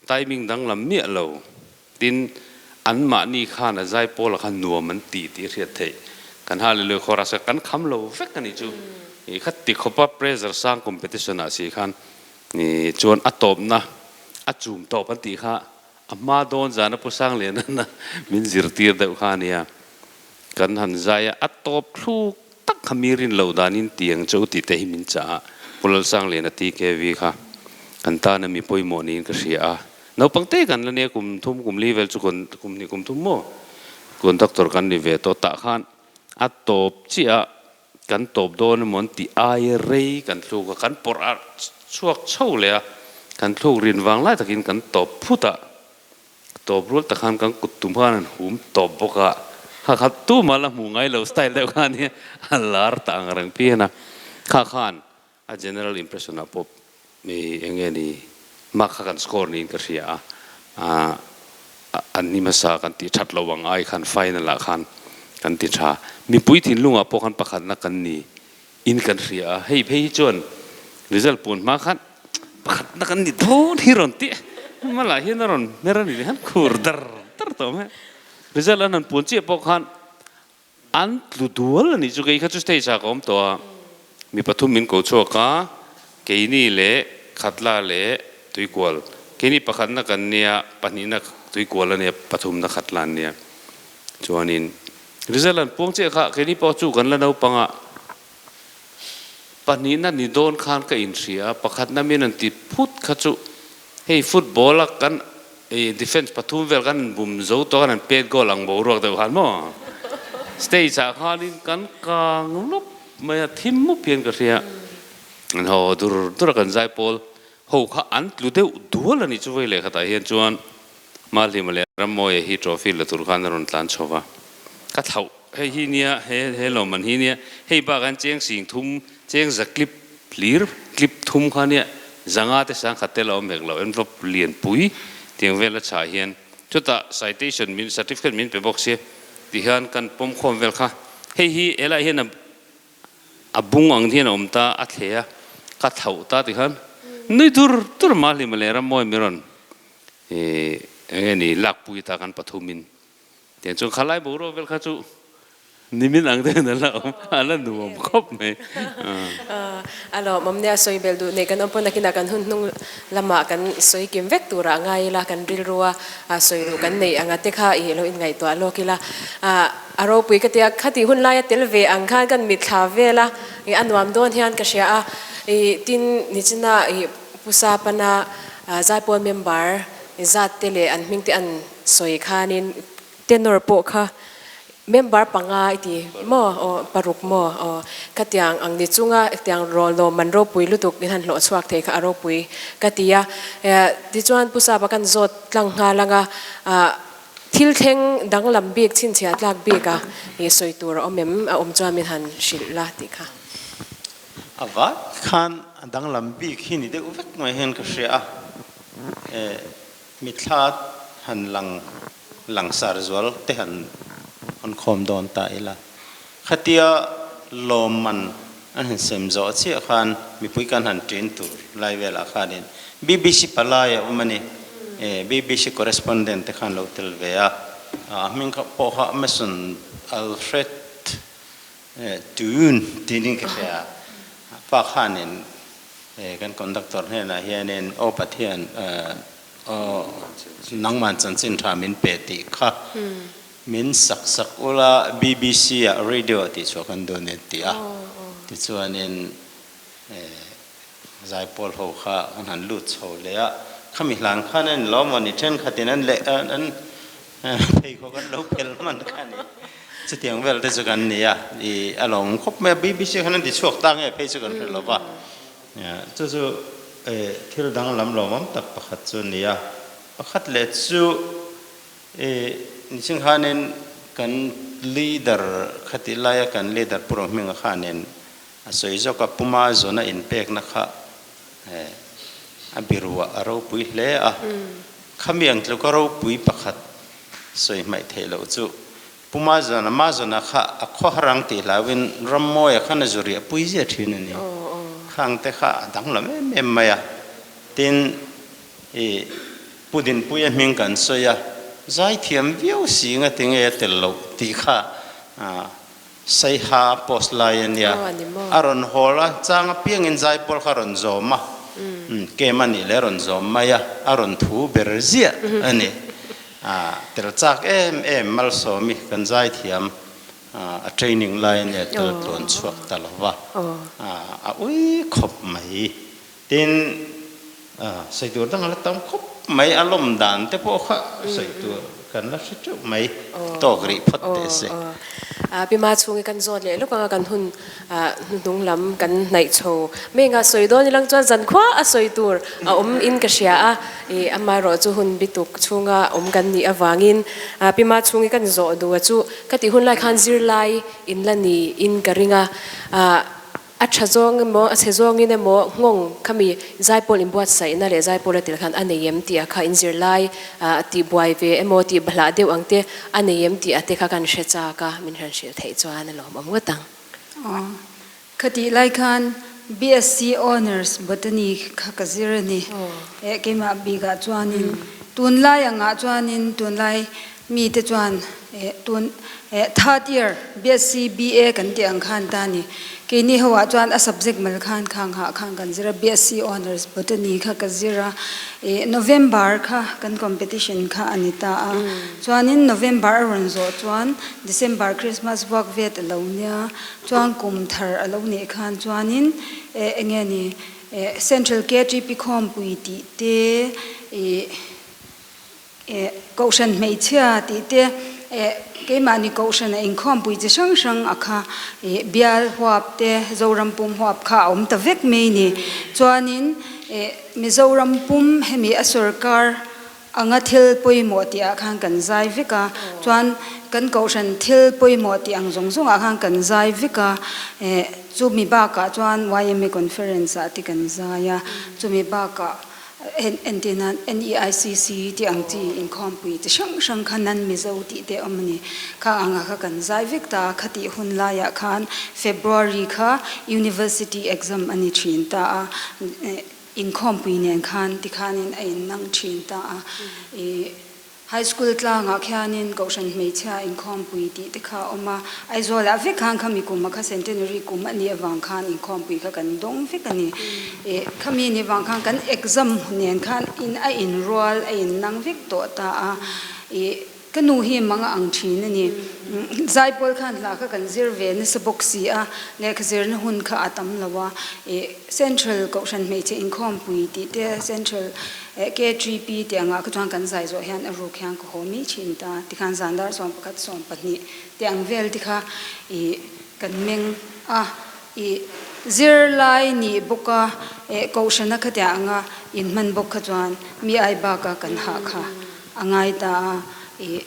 Timing danglam miah lo. Tin, anmahni khan a zai pawlah khan nuam an ti tih a hriat theih. Kan Hallelujah Chorus kha kan kham lo vek a nih chu. I kha ti khawpa pressure sang competition ah si khan i chuan a tawpna a chum tawp an tih kha a hma dawn zana Pu Sangliana min zirtir deuh kha a nia. Kan han zai a, a tawp thluk tak kha mi rin loh danin tiang chu tih te hi min chah a, Pu Lalsangliana TKV kha kan tana mi pawimawh niin ka hria a, naupang te kan la nia kum thum kum li vel chu kum hnih kum thum maw conductor kan ni ve tawh tah khan a tawp chiah a kan tawp dawn emaw an tih aia rei kan thluk a, kan pawrh a chhuak chho leh a, kan thluk rin vang lai takin kan tawp phut a. Tawp rual tak khan kan kut tum khan an hum tawp bawk a, kha kha tumah la hmuh ngai lo style deuh khan hi a lar ta ang reng phian a, kha khan a general impression ah pawh mi eng nge ni mark kha kan score niin ka hria a, ah an ni hmasa kan tih that lo ang ai khan final ah khan kan ti tha, mipui thinlungah pawh khan pakhatna kan ni in kan hria a, hei phei hi chuan result puan hma khan pakhatna kan ni dawn hi rawn tih hmalah hian a rawn hmer a ni leh khan khur dar dar tawh mai a, result an han puan chiah pawh khan an tlu dual a nih chu kei kha chu stage ah ka awm tawh a, mi pathum min ko chhuak a, keini leh Khatla leh Tuikual, keini pakhatna kan nia, pahnihna Tuikual a nia, pathumna Khatla an nia, chuanin Result an puang chiah kha keini pawh chu kan la naupang a, pahnihna ni dawn khan ka inhria a, pakhatna min an ti phut kha chu hei football a kan defence pathum vel kan in bum zo tawh khan an pet goal ang boruak deuh khan maw stage ah khanin kan kang lawp mai a, thim mup hian ka hria, an haw dur dur a kan zaipawl ho kha an tlu deuh dual a nih chu vei leh khatah hian chuan Mahlima leh Rammawia hi trophy la tur khan a rawn tlan chho va, ka thlauh hei hi nia, he he lawm an hi nia, hei bak an cheng sing thum, cheng za clip hlir, clip thum kha nia, zanga te sangkhat te la awm hek lo, envelope lian pui tiang vel a chhah hian chutah citation min certificate min pe bawk sia ti hian kan pawm khawm vel kha, hei hi helaiah hian a A bung ang hian a awm ta, a thle a, ka thlauh ta ti khan nui dur dur Mahlima leh Rammawi mi rawn ih eng nge ni lakpui ta kan pathumin tiang chuan khalai boruak vel kha chu nimin ang deuhin a la awm a la nuam khawp mai. A lawmawm nia sawi bel duh nei kan awm pawn nakinah kan hun hnung lamah kan sawi kim vek turah ngai ila kan rilrua sawi duh kan neih anga te kha ih lo inngaihtuah lawk ila. A ropui ka tia, khatih hun laia tel ve ang khan kan mitthla vel a, ih a nuam dawn hian ka hria a, ih tin nichina ih Pu Sapana Zaipawl member zat te leh an hming te an sawi khanin tenor pawh kha member panga i ti maw aw paruk maw aw khatiang ang ni chunga tiang rawl lawm man ropui lutuk in han hlawh chhuak thei kha a ropui ka ti a, tichuan Pu Sapa kan zawt tlang nghal ang a, ah. Thil thleng danglam bik chhinchhiah tlak bik a i sawi tur a awm em? A awm chuan min han hrilh la tih kha. A vai khan a danglam bik hi ni deuh vek mai hian ka hria a, mithla han lang langsar zual te han hawn khawm dawn ta ila. Khatia lawmman an han sem zawh chiah khan mipui kan han ṭin tur lai velah khanin BBC palai a awm a ni. BBC correspondent te khan lo tel ve a, a hming kha pawh kha Mason Alfred Tune tiin ka hria. Pa khanin kan conductor hnenah hianin aw Pathian aw nangman chanchin tha min pe tih kha Min sak sak ula BBC ah radio ah tih chhuah kan duh nen ti a, tichuanin zaipawl ho kha an han lut chho leh a, khami hlan khan an inlawm aw ni thenkhatin an leh an pheikhawk an lo phel hman kha ni, chutiang vel te chu kan ni a, i a lawm khawp mai a, BBC khan an ti chhuak ta nge phei chu kan hre lo va, chu chu thil danglam lawmawm tak pakhat chu a ni a, pakhat leh chu. I niching khanin kan leader khati laia kan leader Pu Rohminga khanin a sawi zawk a, Puma zawna inpekna kha a biruah a ropui hle a, khami ang tluka ropui pakhat sawi hmaih theih loh chu Puma zawna ma zawna kha a khawharang tih hlauhin Rammawia khan a zu riah pui zia thin a ni. Khangte kha a danglam em em mai a, tin i Pu Dinpuia hming kan sawi a, zaithiam viau si nga ti nge a tel loh tih kha Saiha post lai a nia. A rawn hawl a, chang apiangin zaipawl kha a rawn zawm a, kem a nih leh a rawn zawm mai a, a rawn thu ber ziah a ni. Tel chak em em Malsawmi kan zaithiam a training lai a nia tel tluan chhuak ta lo va, a ui khawp mai. Tin, sawi tur dang a la tam khawp mai, a lawm dan te pawh kha sawi tur kan la hre teuh mai, tawk rih phawt teh se. Pi Ma chhungi kan zawt leh lawk anga kan hun hnuhnung lam kan hnaih chho meng a, sawi dawn ilang chuan zankhua a sawi tur a awm in ka hria a, ih amaherawh chu hun bituk chhunga awm kan nih avangin Pi Ma chhungi kan zawh duh a chu ka tih hun lai khan zirlai in la ni in ka ring a, A tha zawng emaw, a chhe zawngin emaw nghawng khami zaipawl inbuatsaihna leh zaipawl a tel khan a nei em tih a kha inzirlai tih buai ve emaw tih bahlah deuh ang te a nei em tih a te kha kan hre chak a, min han hrilh theih chuan a lawmawm ngawt ang. Aw, khatih lai khan BSc Honours Botany kha ka zir a ni. Eh, keimah bikah chuanin tunlai angah chuanin tunlai mite chuan eh tun eh third year BSc BA kan tih ang khan ta ni. Keini ho ah chuan a subject mal khan khang hah khan kan zir a BSc Honours Botany kha ka zir a eh November kha kan competition kha a ni ta a chuanin November a rawn zawh chuan December Christmas vuak vet a lo nia chuan kum thar a lo nih khan chuanin eh enge ni eh Central KTP khawmpui tih te ih Eh, Kohhran hmeichhia tih te, eh, keimahni Kohhrana inkhawmpui chi hrang hrang a kha, eh, bial huap te, Zoram pum huap kha a awm ta vek mai ni. Chuanin, eh, Mizoram pum hemi a sorkar anga thil pawimawh tih ah khan kan zai vek a, chuan kan Kohhran thil pawimawh tih ang zawng zawng ah khan kan zai vek a, eh, chumi bakah chuan YMA Conference ah te kan zai a, chumi bakah Entir nan NEICC tih ang chi inkhawmpui chi hrang hrang kha nan Mizo tih te awm a ni. Kha anga kha kan zai vek ta a, khatih hun laiah khan February kha University exam a ni thin ta a, inkhawmpui nen khan tikhanin a innang thin ta a. High School tlangah khianin Kohhran hmeichhia inkhawmpui tih te kha a awm a, Aizawlah vek khan khami kum a kha Centenary kum a nih avang khan inkhawmpui kha kan dawng vek a ni. Ih, khami nih vang khan kan exam nen khan in a inrual a innang vek tawh ta a. Ih, ka nu hi mang a ang thin a ni. Zaipawl khan hla kha kan zir ve nasa bawk si a, lehkha zirna hun kha a tam lo a. Ih, Central Kohhran hmeichhe inkhawmpui tih te Central KTP tih angah kha chuan kan zai zawh hian a ruk hian ka haw mai thin ta. Tikhan zan dar 11 20 tih ang vel te kha ih kan meng a, ih zirlai nih bawk a, eh kohhrana khatiang anga inhman bawk kha chuan mi ai baka kan hah kha a ngai ta a. I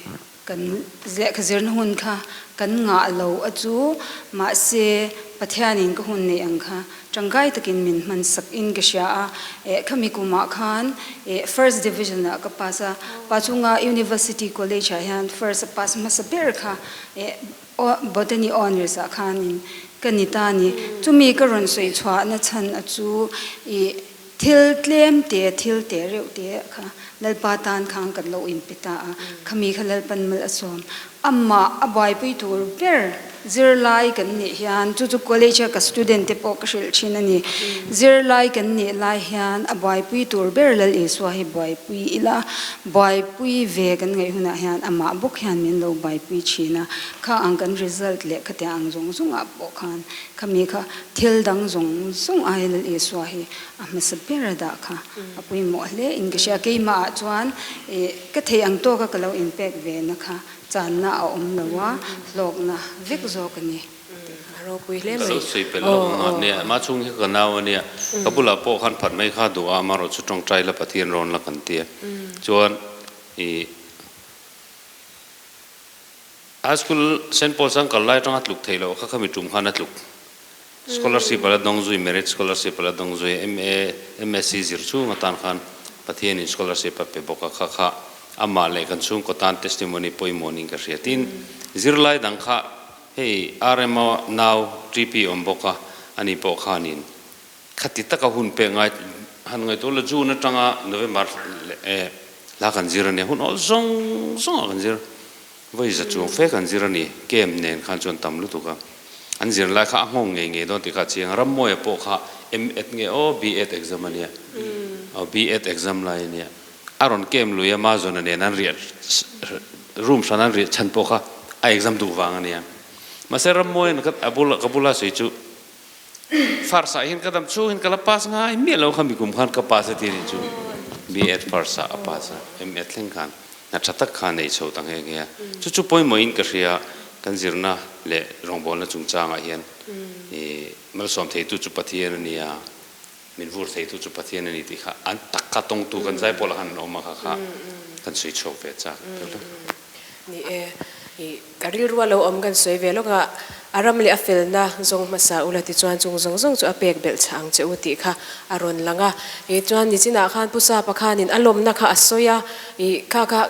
kan lehkha zirna hun kha kan ngah lo a chu, mahse Pathianin ka hun neih ang kha tangkai takin min hman sak in ka hria a, eh khami kumah khan eh first division ah ka pass a, pa chunga University College ah hian first a pass hmasa ber kha eh Botany Honours ah khanin ka ni ta a ni. Chumi ka rawn sawi chhuahna chhan a chu ih thil tlem te, thil te reuh te kha Lalpa tan khan kan lo inpe ta a, khami kha Lalpan mal a sawm. Amah a buaipui tur ber zirlai kan nih hian, chu chu college a ka student te pawh ka hrilh thin a ni, zirlai kan nih lai hian a buaipui tur ber Lal Isua hi buaipui ila, Buaipui ve kan ngaih hunah hian amah bawk hian min lo buaipui thin a, kha ang kan result leh khatiang ang zawng zawngah pawh khan khami kha thil dang zawng zawng aia Lal Isua hi a hmasa ber a dah kha a pawimawh hle in ka hria. Keimahah chuan ih ka theih ang tawka ka lo inpek ve na kha channa a awm lo a, hlawkna vek zawk a ni. A ropui hle Ka mai. lo sawi pelh lawk ang a nia, mah chhung hi ka nau a nia, ka bulah pawh khan phat mai kha duh a, amaherawh chu tawngtai la Pathian rawn la kan ti a. Chuan i High School Saint Paul's an kal lai atanga tluk theih loh kha khami tum khan a tluk. Scholarship a la dawng zui, merit scholarship a la dawng zui, MA, MSc zir chhung atan khan Pathianin scholarship a pe bawk a, kha kha amah leh kan chhungkaw tan testimony pawimawh niin ka hria. Tin, zirlai dang kha Hei RMO nau TP awm bawk a, ani pawh khanin khati taka hun pek ngai han ngaihtuah la June atanga November leh hla kan zir a nia, hun awl zawng zawngah kan zir, vawi za chuang fe kan zir a ni, camp nen khan chuan tam lutuk a, an zir lai kha a nghawng ngei ngei dawn tih kha a chiang a, Rammawia pawh kha M.Ed nge aw B.Ed exam a nia, aw B.Ed exam lai a nia. A rawn kem lui a, Mazona nen an riah room hran an riah chhan pawh kha a exam duh vang a nia. Mahse Rammuaiin ka a bula ka bula sawi chu first ah hian ka dam chhung hian ka la pass ngai miah lo kha mi kum khan ka pass a ti anih chu. B.Ed first ah a pass a, M.Ed thleng khan hna tha tak kha a nei chho ta nghe nghe a. Chu chu pawimawhin ka hria kan zirna leh rawngbawlna chungchangah hian ih malsawm theitu chu Pathian a nia. Min vur theitu chu Pathian a ni tih kha an tak kha tawngtu kan zai pawh lah khan an awm a kha kha kan sawi chhuak ve chak deuh deuh. Ni e, i ka rilru a lo awm kan sawi ve lawk a, a ram leh a felna zawng hmasa ula tichuan chung zawng zawng chu a pek belh chah ang che u tih kha a rawn lang a. I chuan nichinah khan Pu Sapa khanin a lawmna kha a sawi a, i kha kha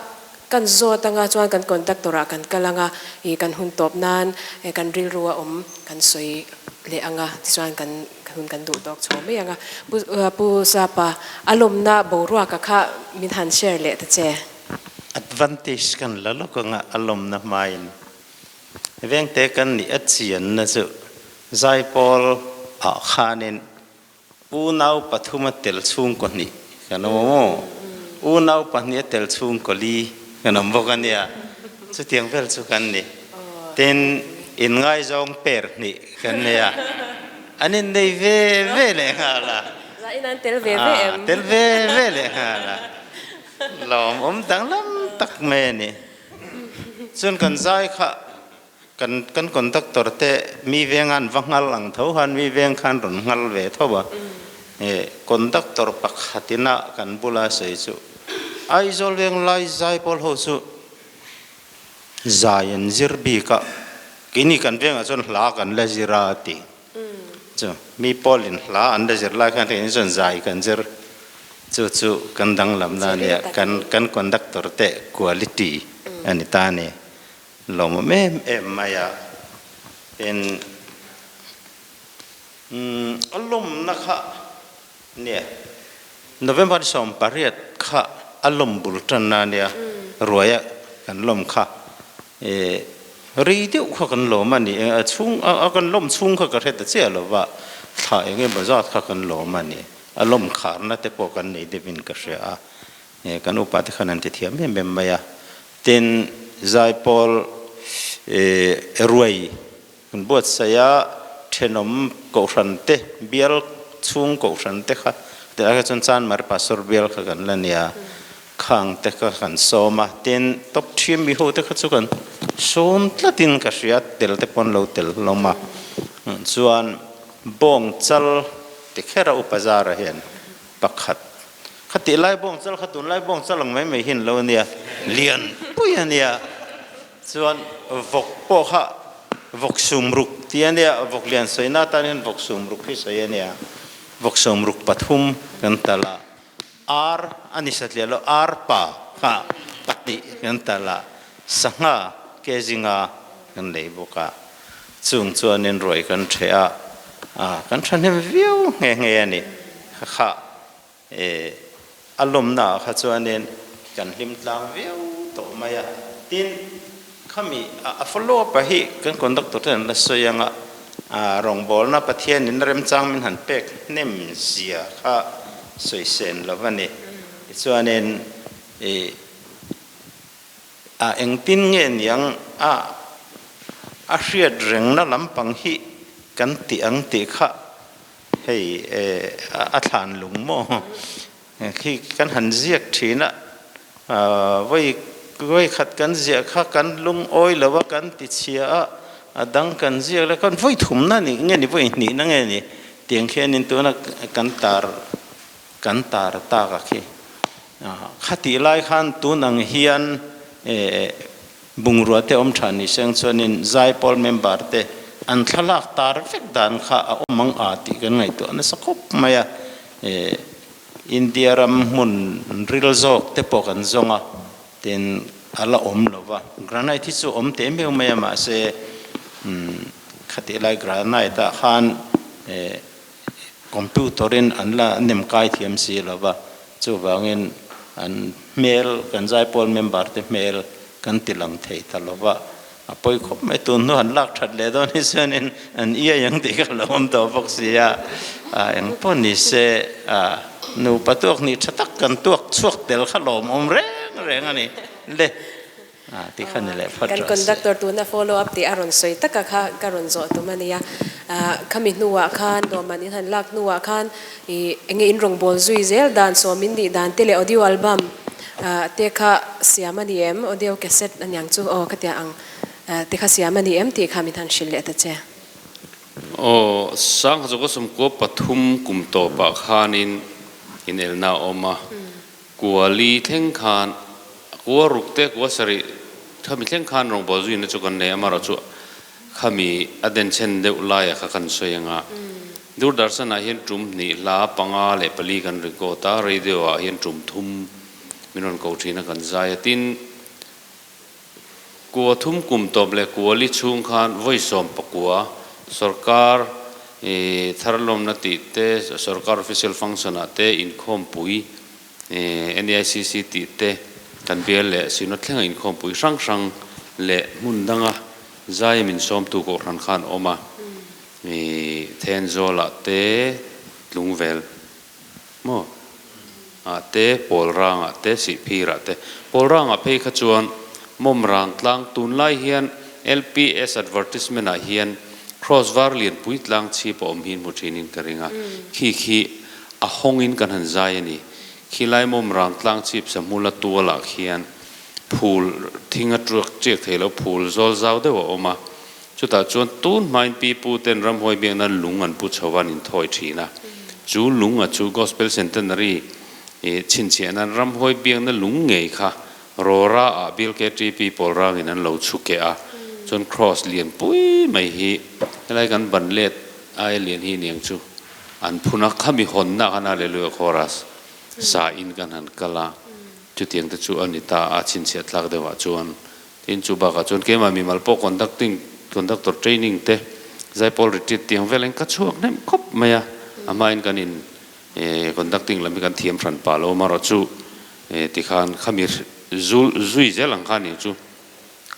kan zawt anga chuan kan conductor ah kan kal anga, i kan hun tawp nan kan rilru a awm kan sawi leh anga tichuan kan Hun kan duh tawk chho mai ang a. Pu Pu Sapa, a lawmna boruaka kha min han share leh ta che. Advantage kan la lawk anga a lawmna hmain vengte kan nih a chianna chu Zaipawl ah khanin unau pathum a tel chhungkaw hnih kan awm a maw? Unau pahnih a tel chhungkaw li kan awm bawk a nia. Chutiang vel chu kan ni. Tin, inngaizawng per hnih kan nei a. An innei ve ve leh nghal a. Zain an tel ve ve em? Tel ve ve leh nghal a. Lawmawm danglam tak mai a ni. Chuan kan zai kha kan kan conductor te mi veng an va nghal ang tho khan mi veng khan rawn nghal ve tho a. Conductor pakhatina kan bula sawi chu Aizawl veng lai zai pawl ho chu Zai an zir bik a, keini kan vengah chuan hla kan la zir a ti. Chu mi pawlin hla an la zir lai khan keini chuan zai kan zir. Chu chu kan danglam na ania, kan kan conductor te quality a ni ta a ni. Lawmawm em em mai a, tin a lawmna kha Nia, November 18 kha a lawm bul tanna a nia, ruaia kan lawm kha e rei deuh kha kan lawm a ni, a chhung a kan lawm chhung kha ka hre ta chiah lo va, thla eng emaw zat kha kan lawm a ni, a lawm kharna te pawh kan nei deuhin ka hria a, e kan upa te khan an ti thiam em em mai a, tin Zaipawl e ruai Kan buatsaih a, thenawm kohhran te, bial chhung kohhran te kha, tilai kha chuan Chanmar Pastor bial kha kan la nia, khang te kha kan sawm a, tin top ṭhiam mi ho te kha chu kan sawm tlatin ka hria, tel te pawh an lo tel hlawm a, chuan bawng chal ti kher a upa zara hian pakhat. Khatih lai bawng chal kha tunlai bawng chal ang mai mai hi an lo ania, lian pui ania. Chuan vawk pawh kha vawk sum ruk tih ania, vawk lian sawina atan hian vawk sum ruk hi sawi ania. Vawk sum ruk pathum kan talh a, ar a ni satliah lo, ar pa kha pahnih kan talh a, sangha ke zinga kan lei bawk a. Chung chuanin ruai kan ṭheh a, kan ṭhahnem viau nghe nghe a ni. Kha kha E, a lawmnaah kha chuanin kan hlim tlang viau tawh mai a. Tin, khami a follow up-a hi kan conductor ten an la sawi ang a, rawngbawlna Pathianin remchang min han pek hnem zia kha sawi sen lo a ni. Tichuanin, e, a engtin nge niang a a hriat rengna lampang hi kan tih ang tih kha Hei a thlan lung maw? Khi kan han ziak thin a, vawi vawi khat kan ziah kha kan lungawi lo a, kan ti chhia a, a dang kan ziak leh khan vawi thumna ni nge ni vawi hnihna nge ni tiang khianin tuna kan tar kan tar tak a khi. Khatih lai khan tun ang hian Bungrua te awm tha ni seng chuanin Zaipawl member te an thlalak tar vek dan kha a awm ang a tih kan ngaihtuah nasa khawp mai a. India ram hmun ril zawk te pawh kan zawng a, tin a la awm lo va. Granite hi chu awm teh meuh mai a mahse khatih lai granite ah khan computer in an la nem kai thiam si lo va, chuvangin an hmel kan Zaipawl member te hmel kan ti lang thei ta lo va, a pawi khawp mai tun hnu han lak that leh dawn hi chuanin an iai ang tih kha lo awm tawh bawk si a, eng pawh ni se nupa tuak nih tha tak kan tuak chhuak tel kha lawmawm reng reng a ni le. Ah, ti kha ni leh phawt Kan rawh se. conductor tuna follow up tih a rawn sawi taka kha ka rawn zawh tum a nia. Ah, khami hnuah khan dawhman in han lak hnuah khan ih enge in rawn bawl zui zel dan sawm in nih dan te leh audio album ah te kha siam a ni em? Audio cassette aniang chu aw ka tia ang ah te kha siam a ni em tih kha min han hrilh leh ta che. Aw, Sangha chu ka sawmkua pathum kum tawpah khanin inelna a awm a. Kuali thleng khan kua ruk te kua sarih khami thleng khan rawngbâwl zuina chu kan nei a, amaherawh chu khami a denchhen deuh laia kha kan sawi ang a. Doordarshan-ah hian tum hnih hla panga leh pali kan record a, radio-ah hian tum thum min rawn ko thin a kan zai a. Tin, kua thum kum tawp leh kuali chhung khan vawi sawm pakua sorkar tharlawmna tih te, sorkar official function-ah te inkhawmpui NEICC tih te kan bial leh Synod thlenga inkhawmpui hrang hrang leh hmun danga zai min sawmtu kohhran khan awm a, Thenzawl-ah te Tlungvel maw ah te, Pawlrang ah te, Sihphir ah te. Pawlrang ah phei kha chuan Mawmrang tlang tunlai hian LPS advertisement ah hian Cross var lianpui tlang chhip a awm hi hmu thin in ka ring a, khi khi a hawng in kan han zai a ni. Khilai Mawmrang tlang chhip Sahmula tual ah khian phul thing a tuak chiak thei lo phul zawl zau deuh a awm a, Chutah chuan tun hmain pi pu ten ramhuai biakna lung an pu chho an inthawi thin a. Chu lung a chu Gospel Centenary chhinchhiah nan ramhuai biakna lung ngei kha Rawra ah Bill KTP pawl rangin an lo chhu keh a. Chuan Cross lian pui mai hi helai kan ban let aia lian hi niang chu an phun a, khami hawnna khan Hallelujah Chorus sa in kan han kal a. Chutiang te chu a ni ta a chhinchhiah tlak deuhah chuan Tin, chu bakah chuan keimah mimal pawh conducting, conductor training te, zaipawl retreat tiang velin ka chhuak hnem khawp mai a, a hmain kan in conducting lam hi kan thiam hran pah lo amarawh chu tikhan khami zul zui zel ang kha nih chu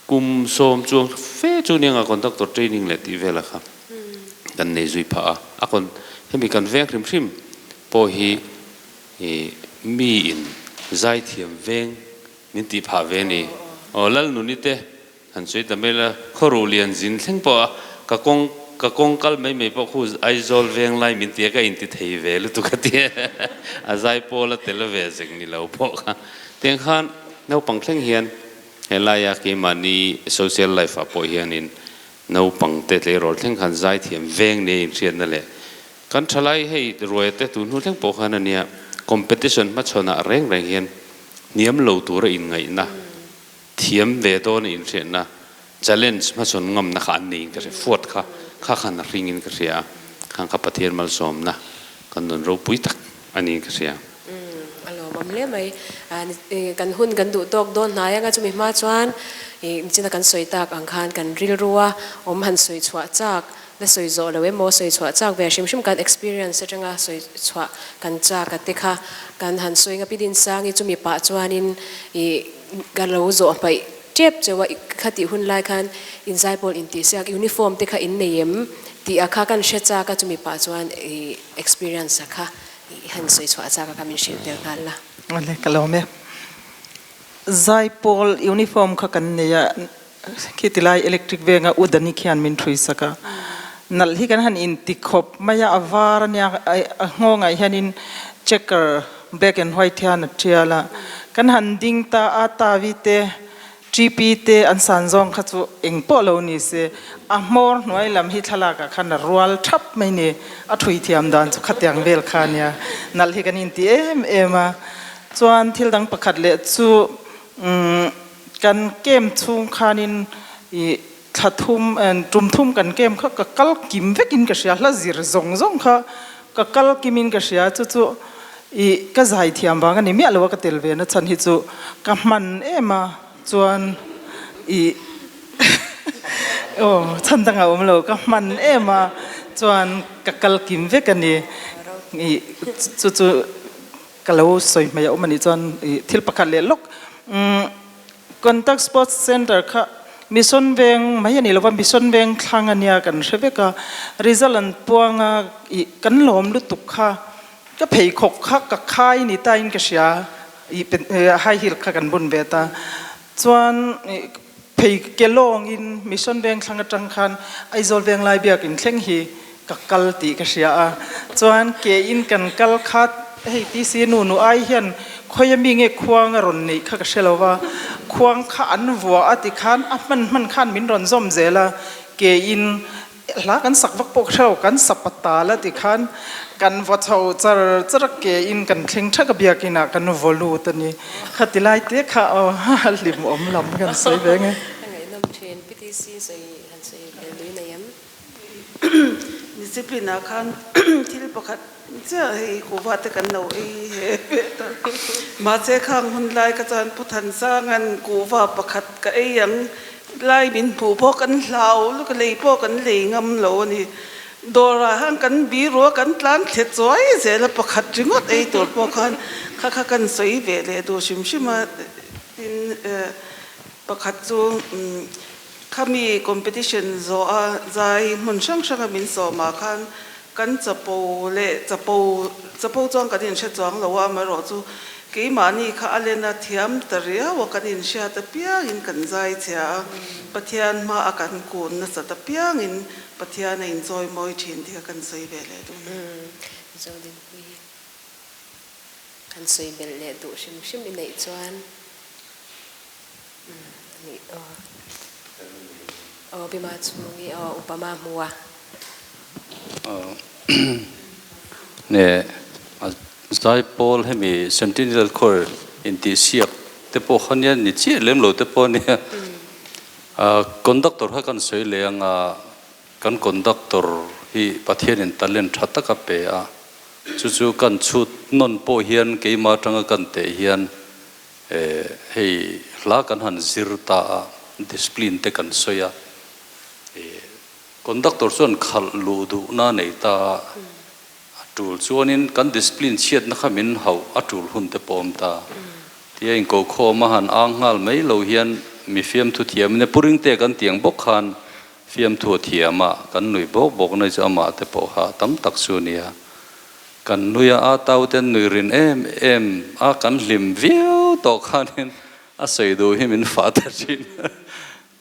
kum sawm chuang fe chu nia nga conductor training leh tih velah kha kan nei zui phah a, a con hemi kan veng hrim hrim pawh hi mi in zaithiam veng Min tih phah ve ni. Aw Lalnuni te han sawi ta mai la, khawruh lian zin thleng pawh a ka kawng ka kawng kal mai mai pawh khu Aizawl veng lai min ti a ka inti thei ve lutuk a ti a zaipawl a tel ve zek ni lo pawh kha. Tiang khan naupang thleng hian helaia keimahni social life ah pawh hianin naupang te tleirawl thleng khan zaithiam veng nia inhriatna leh kan thalai hei ruaia te tun hnu thleng pawh khan ania. Competition hmachhawnah reng reng hian hniam lo tura inngaihna, thiam ve dawna inhriatna, challenge hmachhawn ngamna kha an neiin ka hria, fuat kha kha khan a hringin ka hria a, khang kha Pathian malsawmna kan nun ropui tak a niin ka hria. Umm a lawmawm hle mai. Kan hun kan duh tawk dawn hnai anga chumi hma chuan nichina kan sawi tak ang khan kan rilrua awm han sawi chhuah chak la sawi zawh lo emaw sawi chhuah chak ve hrim hrim kan experience atanga sawi chhuah kan chak a te kha kan han sawi nga pi Dinsangi chumi pah chuanin ih ka lo zawh hmaih tep cheu a khatih hun lai khan inzaipawl intihsiak uniform te kha in nei em tih a kha kan hre chak a chumi pah chuan ih experience a kha I han sawi chhuah chak a ka min hrilh tel nghal la. Awle ka lawm e. Zaipawl uniform kha kan nei a, khiti lai electric venga U Dani khian min thui sak a. Nalh hi kan han inti khawp mai a, a var ania a nghawngah hianin checker black and white hian a tial a. Kan han ding ta a, Tavi te TP te an san zawng kha chu eng pawh lo ni se, a hmawr hnuai lam hi thlalak ah khan a rual thap mai ni, a thui thiam dan chu khatiang vel kha ania, nalh hi kan inti em em a. Chuan thil dang pakhat leh chu umm kan camp chhung khanin ih thla thum tum thum kan camp kha ka kal kim vekin ka hria, hla zir zawng zawng kha ka kal kimin ka hria, chu chu Ih, ka zai thiam vang a ni miah lo a ka tel ve na chhan hi chu ka hman em a, chuan ih aw chhan dangah awm lo, ka hman em a, chuan ka kal kim vek a ni. Ih, chu chu ka lo sawi hmei a awm a nih chuan ih thil pakhat leh lawk umm Contact Sports Centre kha Mission Veng mai a ni lo va, Mission Veng thlang a nia kan hre vek a, result an puang a ih kan lawm lutuk kha. Ka pheikhawk kha ka khai ni ta in ka hria i high heel kha kan bun ve ta chuan phei ke lawng in Mission Vengthlang atang khan Aizawl Venglai biakin thleng hi ka kal tih ka hria a chuan ke in kan kal kha hei TC nu nu ai hian khawi ami nge khuang a rawn neih kha ka hre lo va khuang kha an vuah a ti khan a hman hman khan min rawn zawm zel a ke in Hla kan sak vak pawh ka hre lo, kan sa patal a ti khan kan vaw chho char char a ke in kan thleng thak a biakin ah kan vaw lut a ni. Khati lai te kha aw hlim awm lam kan sawi ve nge. Ka ngaihnawm thin, PTC sawi han sawi bel lui nei em? Discipline ah khan thil pakhat chiah hei kuhva te kan lo ei he ve ta. Mahse khang hun lai kha chuan Pu Thansang-an kuhva pakhat ka ei ang Lai min hmuh pawh kan hlau lutuk a, lei pawh kan lei ngam lo a ni. Dawrah khan kan biru a, kan tlan thle chuai zel a, pakhat ringawt ei tur pawh khan kha kha kan sawi ve leh duh hrim hrim a. Tin, pakhat chu khami competition zawh a zai hmun hrang hranga min sawmah khan Kan chapo leh chapo chapo chuan kan inhre chuang lo a, amaherawh chu keimahni kha a len a thiam ta riau a, kan inhriat apiangin kan zai chhia a, Pathian hma a kan kun nasat apiangin Pathian a inchawi mawi thin tih kha kan sawi ve leh dun a. Zodinpui kan sawi belh leh duh hrim hrim i neih chuan nih aw. Aw Bima chhungi aw Upama hmu a. Nge a zaipawl hemi Sentinel Corps intihsiak te pawh kha nia ni chiah lem lo te pawh ania. Conductor kha kan sawi leh anga kan conductor hi Pathianin talent tha tak a pe a, chu chu kan chhut nawn pawh hian keimah atanga kan teh hian hei hla kan han zir ta a, discipline te kan sawi a. Conductor chuan khalh luh duhna nei ta a, a tul chuanin kan discipline chhiatna kha min hauh a tul hun te pawh awm ta. Tia inkokhawm a han ang nghal mai lo hian mi fiamthu thiam in e Pu Ringte kan tiang bawk khan fiamthu a thiam a, kan nuih bawk bawk na chu amah te pawh kha tam tak chu a nia. Kan nui a, a tau ten nui rin em em a kan hlim viau tawh khanin a sawi duh hi min fah ta thin.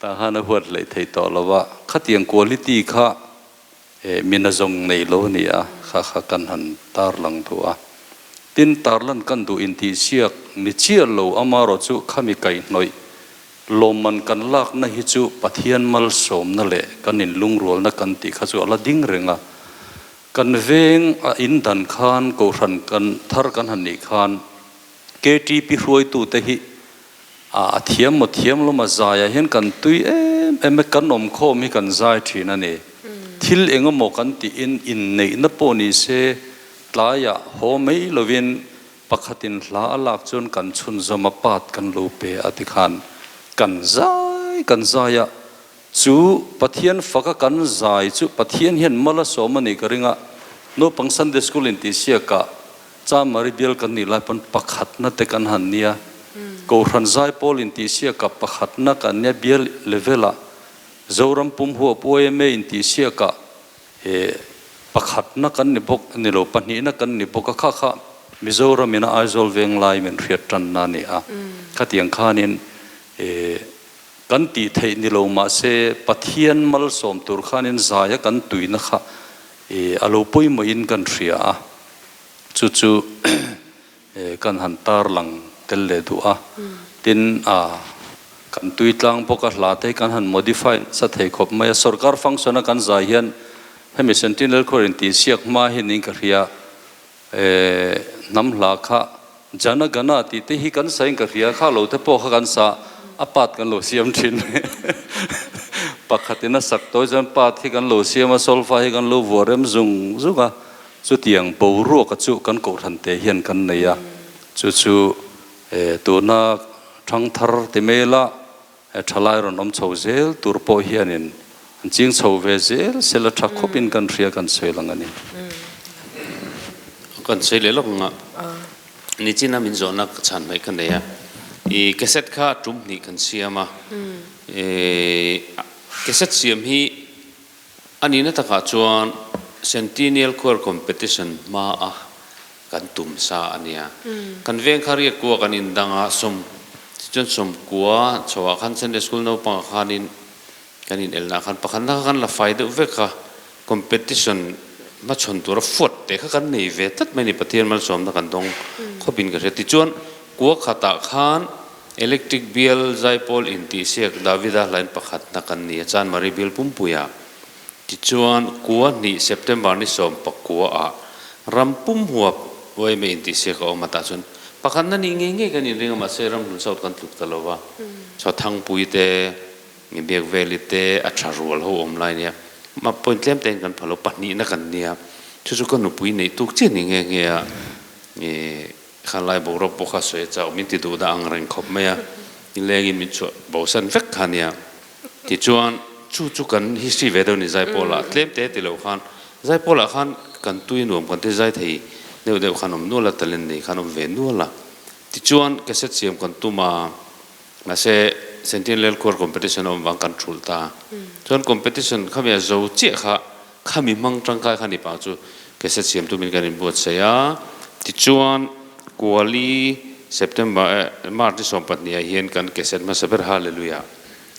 Tah khan a huat hleih thei tawh lo a, khatiang quality kha min a zawng nei lo a ni a, kha kha kan han tarlang duh a. Tin, tarlan kan duh intihsiak ni chiah lo amarawh chu khami kaihhnawih lawmman kan lakna hi chu Pathian malsawmna leh kan inlungrualna kan tih kha chu a la ding reng a. Kan veng a in dan khan kohhran kan thar kan han nih khan KTP hruaitute hi a thiam maw thiam lo maw zaiah hian kan tui em em a, kan awmkhawm hi kan zai thin a ni. Thil engemaw kan tiin inneihna pawh ni se tlaiah haw mai lovin pakhatin hla a lak chuan kan chhunzawm a part kan lo pe a tikhan kan zai kan zai a, Chu Pathian faka kan zai chu Pathian hian mal a sawm a nih ka ring a, naupang Sunday School intihsiakah Chamari bial kan nih lai pawn pakhatna te kan han nia, Kohhran zaipawl intihsiakah pakhatna kan nia bial level ah, Zoram pum huap YMA intihsiakah he pakhatna kan ni bawk ni lo pahnihna kan ni bawk a, kha kha Mizoram ina Aizawl Venglai min hriat tanna a ni a, khatiang khanin he Kan tih theih ni lo mahse Pathian malsawm tur khanin zaia kan tuina kha a lo pawimawhin kan hria a, chu chu kan han tarlang tel leh duh a. Tin, kan tui tlang bawk a hla te hi kan han modify nasa thei khawp mai a. Sorkar function a kan zai hian hemi Sentinel Khuar intihsiak hma hi niin ka hria. Hnam hla kha Jana Gana tih te hi kan sa in ka hria, kha lo te pawh kha kan sa a part kan lo siam thin. Pakhat in a sak tawi chuan part hi kan lo siam a, solfa hi kan lo vuah rem zung zung a, chutiang boruak a chu kan kohhran te hian kan nei a, chu chu tuna thangthar ti mai ila He thalai rawn awm chho zel tur pawh hianin an ching chho ve zel sela tha khawpin kan hria kan sawi lang a ni. Kan sawi leh lawk ang a, nichina min zawhna ka chhan hmaih ka nei a, i cassette kha tum hnih kan siam a, i cassette siam hi a nihna takah chuan Centennial Choir Competition hma a Kan tum sa a nia. Kan veng kha riak kua kan indang a, sawm tichuan sawmkua chhoah khan Sunday School naupangah khanin kan inelnah khan pakhatna kha kan la fai deuh vek a, competition hmachhawn tura fuat te kha kan nei ve tlat mai a ni, Pathian malsawmna kan dawng khawpin ka hria. Tichuan kua khatah khan Electric Bial Zaipawl intihsiak Davida hlain pakhatna kan ni a, Chanmari Bial Pumpuia. Tichuan, kua hnih September ni 19 ah ram pum huap yma intihsiak a awm a, tah chuan pakhatna nih ngei ngei kan inring a, mahse ramhlun South kan tluk ta lo va, Chawthangpui te, Biakveli te a tha rual ho awm lai nia, mah point tlem tein kan pha lo, pahnihna kan nia, chu chu ka nupui neih tuk chiah ni nghe nghe a, khalai boruak pawh kha sawi a chauh min ti duh dah ang reng khawp mai a, nilengin min chhuah bosan vek kha nia. Tichuan, chu chu kan history ve deuh a ni Zaipawlah tlem te ti lo khan, Zaipawlah khan kan tui nuam kan ti zai thei deuh deuh khan awm nual a, talent nei khan awm ve nual a. Tichuan, cassette siam kan tum a, mahse Sentinel Choir competition a awm vang kan thulh ta. Chuan competition khami a zo chiah kha, khami hmang tangkai kha ni pah chu cassette siam tumin kan inbuatsaih a. Tichuan, Kuali September, March ni 12 ah hian kan cassette hmasa ber Hallelujah!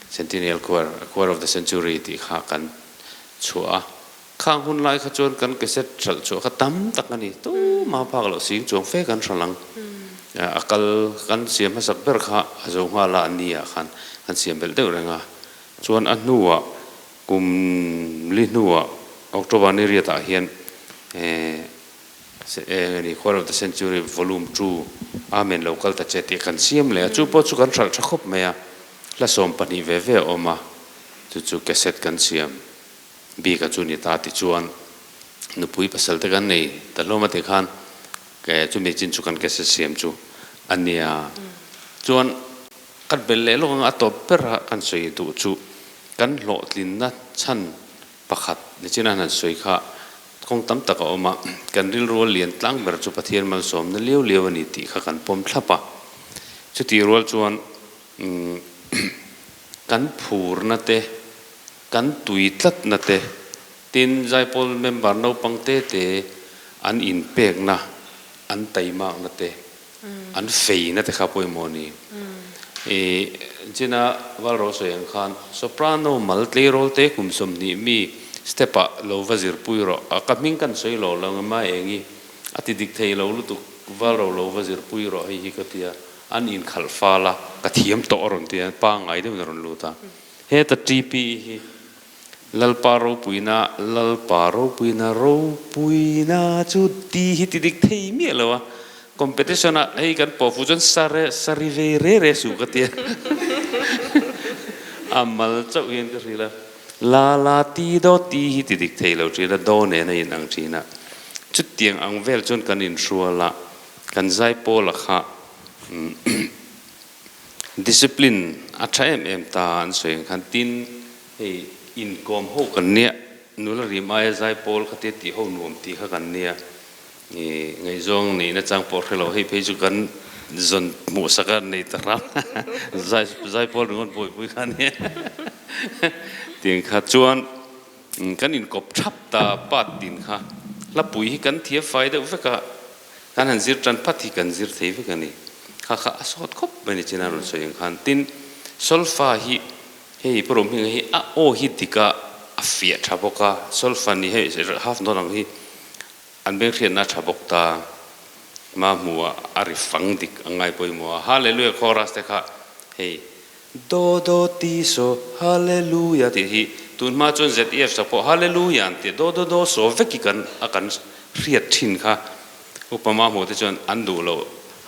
Centennial Choir, Choir of the Century tih kha kan chhuah a. Khang hun lai kha chuan kan cassette hralh chhuah kha tam tak a ni. Tuma phak loh sing chuang fe kan hralh ang. A kal kan siam hmasak ber kha a zo nghal a, a ni ah khan kan siam belh deuh reng a. Chuan a hnuah kum li hnuah October ni riatah hian Eng a ni, Choir of the Century Volume Two, Amen lo kal ta che tih kan siam leh a, chu pawh chu kan hralh tha khawp mai a, hla 12 ve ve a awm a, chu chu cassette kan siam bik a chu ni ta tichuan nupui pasal te kan nei ta hlawm a tikhan chumi chin chu kan cassette siam chu a nia. Chuan kan bel leh lawk anga a tawp ber a kan sawi duh chu kan hlawhtlinna chhan Pakhat nichin a han sawi kha kawng tam tak a awm a, kan rilru a lian tlang ber chu Pathian malsawmna liau liau a ni tih kha kan pawm thlap a. Chutih rual chuan kan phurna te, kan tui tlatna te, tin Zaipawl member naupang te te an inpekna, an taimakna te, An feina te kha pawimawh a ni. I China Valro sawi ang khan soprano mal tleirawl te kum 20 mi step ah lo va zirpui rawh. A ka hming kan sawi lo lo ema eng i a ti dik thei lo lutuk Valro lo va zirpui rawh hei hi ka tia an inkhalh fal a ka thiam tawh a rawn tia pangngai deuhin a rawn lut a. Heta TPE hi. Lalpa ropuina, Lalpa ropuina, ropuina chu ti hi ti dik thei miah lo a, competition ah hei kan pawh fuh chuan sare sari ve re re suh ka tia a mal chauh hian ka hrilh a, la la ti do ti hi ti dik thei lo thin a, do nen a in ang thin a, chutiang ang vel chuan kan inhrual a, kan zaipawl a kha Discipline a tha em em ta an sawi ang khan tin hei inkawm ho kan nia, nula rim aia zaipawl kha tia tih ho nuam tih kha kan nia, ih ngaihzawng neihna chang pawh hre lo hei phei chu kan zawn hmuhsak a nei ta hram zai zaipawl ringawt buaipui kha nia tiang kha chuan kan inkawp thap ta pat tin kha hlapui hi kan thia fai deuh vek a. Kan han zir tan phat hi kan zir thei vek a ni. Kha kha a sawt khawp mai ni chin a rawn sawi ang khan. Tin, solfa hi hei Pu Romhminga hi a aw hi dik a, a fiah tha bawk a, solfa ni hei half note ang hi an beng hriatna a tha bawk ta. Ma hmuh ah a ri fang dik a ngai pawimawh a. Hallelujah chorus te kha hei Do do ti so Hallelujah tih hi tun hma chuan ZEF sak pawh Hallelujah an tia do do do so vek hi kan a kan hriat thin kha upa ma hmuh te chuan an duh lo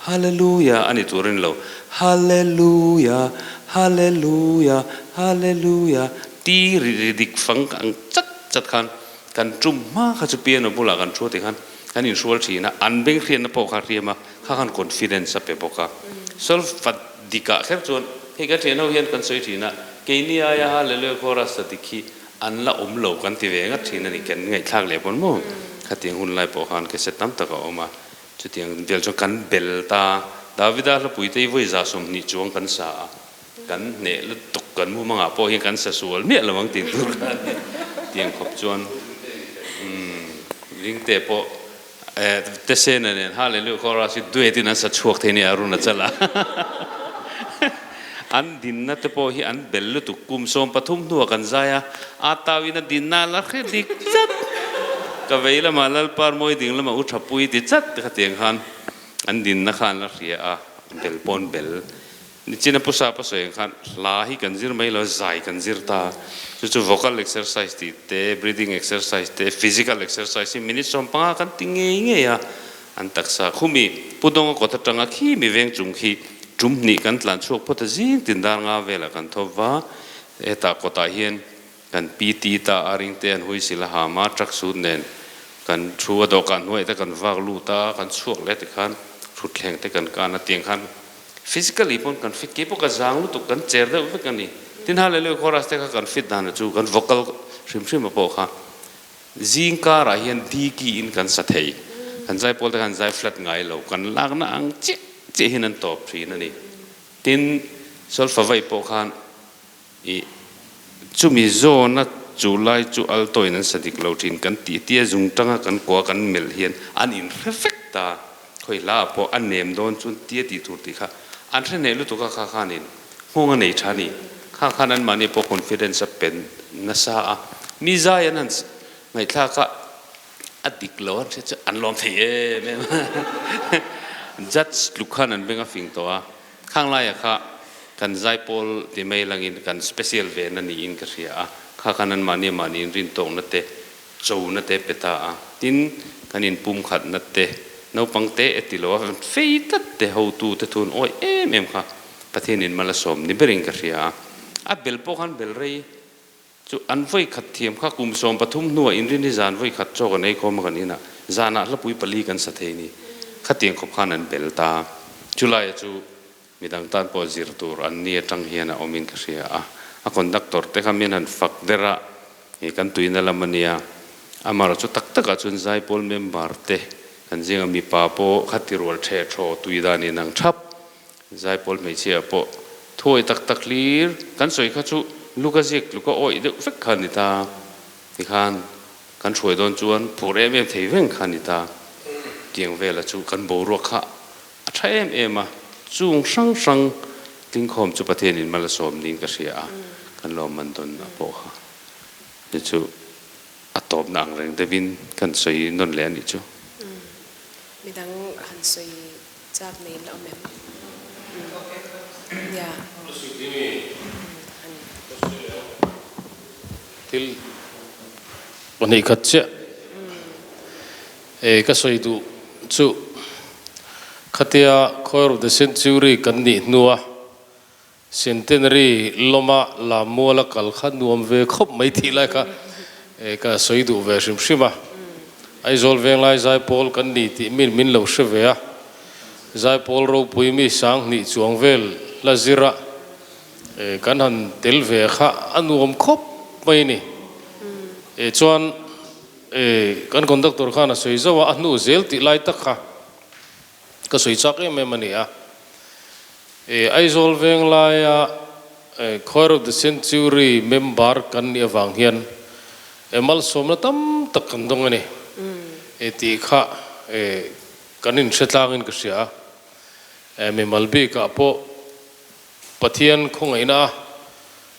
Hallelujah a ni tur a ni lo Hallelujah Hallelujah Hallelujah ti ri ri dik fang ang chat chat khan kan tum hma kha chu piano bulah kan thu tih khan kan inhrual thin a an beng hriatna pawh kha hriam a kha khan confidence a pe bawk a solfa Dikah kher chuan hei kan thian ho hian kan sawi thin a, keini aia Hallelujah Chorus a dik hi an la awm lo kan ti ve ngat thin a ni, kan ngaihthlak leh pawn maw? Khatiang hun lai pawh khan cassette tam tak a awm a, chutiang vel chuan kan bel ta. Davida hlapui te hi vawi 120 chuang kan sa a, kan hneh lutuk kan mumangah pawh hian kan sa sual miah lo ang tih tur kha a ni. Tiang khawp chuan umm ringte pawh Tesena nen Hallelujah Chorus hi duet in an sa chhuak thei nia Arunachal ah. An dinna te pawh hi an bel lutuk kum 13 hnuah kan zai a, a tau in a dinna la hre dik chat. Ka vei lamah Lalpar mawi ding lamah U Thapui ti chat khatiang khan an dinna kha an la hria a, bel pawh an bel. Nichina Pu Sapa sawi ang khan hla hi kan zir mai lo, zai kan zir ta. Chu chu vocal exercise tih te, breathing exercise te, physical exercise hi minute 15 kan ti ngei ngei a. An taksa khumi Pu Dawnga kawt atanga khi mi veng chung khi tum hnih kan tlan chhuak phawt a zing tin dar nga velah kan thawp va. Hetah kawtah hian kan PT ta a ring te an hui sil a ham a, truck suit nen kan thu a dawhkan hnuaiah te kan vak lut a, kan chhuak leh tikhan thutthleng te kan kan a tiang khan Physically pawn kan fit kei pawh ka zang lutuk kan cher deuh vek a ni. Tin Hallelujah chorus te kha kan fit dan a chu kan vocal hrim hrim a pawh kha zing karah hian D key in kan sa thei. Kan zaipawl te khan zai flat ngai lo kan lakna ang chiah chiah hian an tawp thin a ni. Tin solfa vaih pawh khan I chumi zawna chu lai chu alto in an sa dik lo thin kan tih tia zung tanga kan kua kan melh hian an inhre vek ta. Khawi hla ah pawh a nem dawn chuan tia tih tur tih kha an hre hneh lutuk a kha khanin nghawng a nei tha ni. Kha khan anmahni pawh confidence a pen nasa a, mi zai an han ngaihthlak a a dik lo an hria chu an lawm thei em em a. Judge tluk khan an beng a fing tawh a. Khang laia kha kan zaipawl ti mai langin kan special ve na niin ka hria a, kha khan anmahni mahni in rintawkna te, chona te pe ta a, tin kan inpumkhatna te, naupang te e ti lo a, fei tlat te hotu te thun awih em em kha Pathianin mal a sawm ni berin ka hria a, a bel pawh khan bel rei Chu an vawi khat thiam kha kum 13 hnuah inrin hi zan vawi khat chaw kan ei khawm a kan inah zanah hlapui pali kan sa thei ni. Khatiang khawp khan an bel ta. Chulaia chu midang tan pawh zir tur an ni atang hian a awmin ka hria a. A conductor te kha min han fak der a, ih kan tuina lam a nia. Amaherawh chu tak takah chuan Zaipawl member te kan zinga mipa pawh khati rual theh thaw tui dan inang thap. Zaipawl hmeichhia pawh thuawi tak tak hlir kan sawi kha chu Luka ziak tluka awih deuh vek kha a ni ta. Tikhan kan hruai dawn chuan phur em em thei veng kha a ni ta. Tiang vela chu kan boruak kha a tha em em a, chung hrang hrang tlingkhawm chu Pathianin mal a sawm niin ka hria a, kan lawmman dawn a pawh kha ni chu a tawpna ang reng deuhin kan sawi nawn leh a nih chu. Midang han sawi Chak nei la awm em? Nia. Thil 2 khat chiah e ka sawi duh chu khatia Choir of the Century kan nih hnua Centenary lawma Lammuala kal kha nuam ve khawp mai tih lai kha e ka sawi duh ve hrim hrim a. Aizawl Venglai Zaipawl kan ni tih min min lo hre ve a, Zaipawl ropui mi 2000 chuang vel hla zira e kan han tel ve kha a nuam khawp mai a ni. E chuan e kan conductor khan a sawi zauh a, a hnu zel tih lai tak kha ka sawi chak em em a ni a. E Aizawl Venglaia e Choir of the Century member kan nih avang hian e malsawmna tam tak kan dawng a ni. E tih kha e kan inhre tlangin ka hria a. E mimal bikah pawh Pathian khawngaihna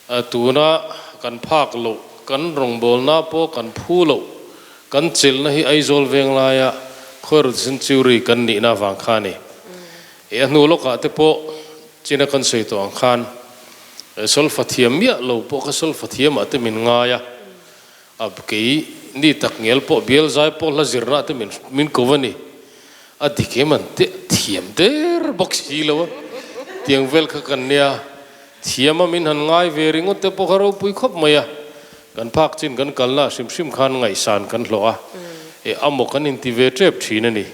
a tuna kan phak loh, kan rawngbawlna pawh kan phu loh, kan chelhna hi Aizawl Venglaia Choir of the Century kan nihna avang kha a ni. E a hnu lawkah te pawh china kan sawi tawh ang khan solfa thiam miah lo pawh kha solfa thiamah te min ngai a, a kei ni tak ngel pawh bial zai pawh hla zirna te min min ko a ni. A dik em an teh thiam der bawk si lo a, tiang vel kha kan nia thiam a min han ngai ve ringawt te pawh kha ropui khawp mai a, kan phak chin kan kalna hrim hrim khan ngaihsan kan hlawh a, e amaw kan inti ve tep thin a ni.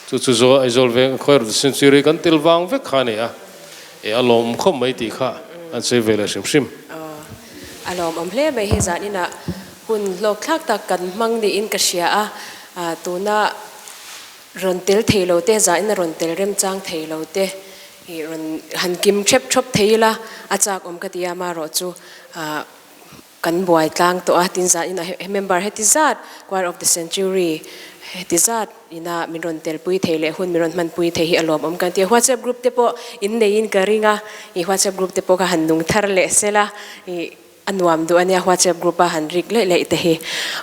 Chu chu zaw Aizawl veng Choir of the Century kan tel vang vek kha a ni a, e a lawmawm khawp mai tih kha an sawi ve leh hrim hrim. Aw, a lawmawm hle mai hi zan inah hun hlawk thlak tak kan hmang niin ka hria a, tuna rawn tel thei lo te, zan ina rawn tel remchang thei lo te i rawn han kim thep thawp thei ila a chak awm ka ti a, amaherawh chu Kan buai tlang tawh a, tin zah inah he member heti zat Choir of the Century heti zat ina min rawn telpui thei leh hun min rawn hmanpui thei hi a lawmawm kan ti a. WhatsApp group te pawh in neiin ka ring a, i WhatsApp group te pawh kha han nung thar leh sel a, i a nuam duh a nia WhatsApp group a han rik laih laih te hi.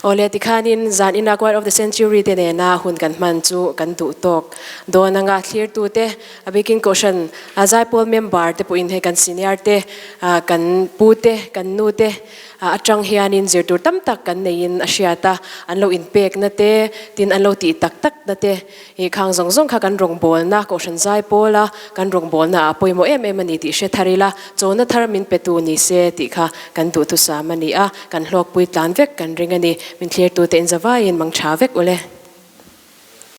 Awle tikhanin zan ina Choir of the Century te nena hun kan hman chu kan duh tawk dawn anga thlirtute A bikin Kohhran Zaipawl member te pawhin hei kan senior te, kan pu te, kan nu te atang hianin zirtur tam tak kan neiin a hriat a, an lo inpekna te, tin an lo tih tak tak na te hi khang zawng zawng kha kan rawngbawlna Kohhran Zaipawla kan rawngbawlna ah a pawimawh em em a ni tih hre thar ila, chawlhna thar min petu ni se tih kha kan duhthusam a ni a, kan hlawkpui tlan vek kan ring a ni. Min thlirtute inzavaiin mang tha vek ule.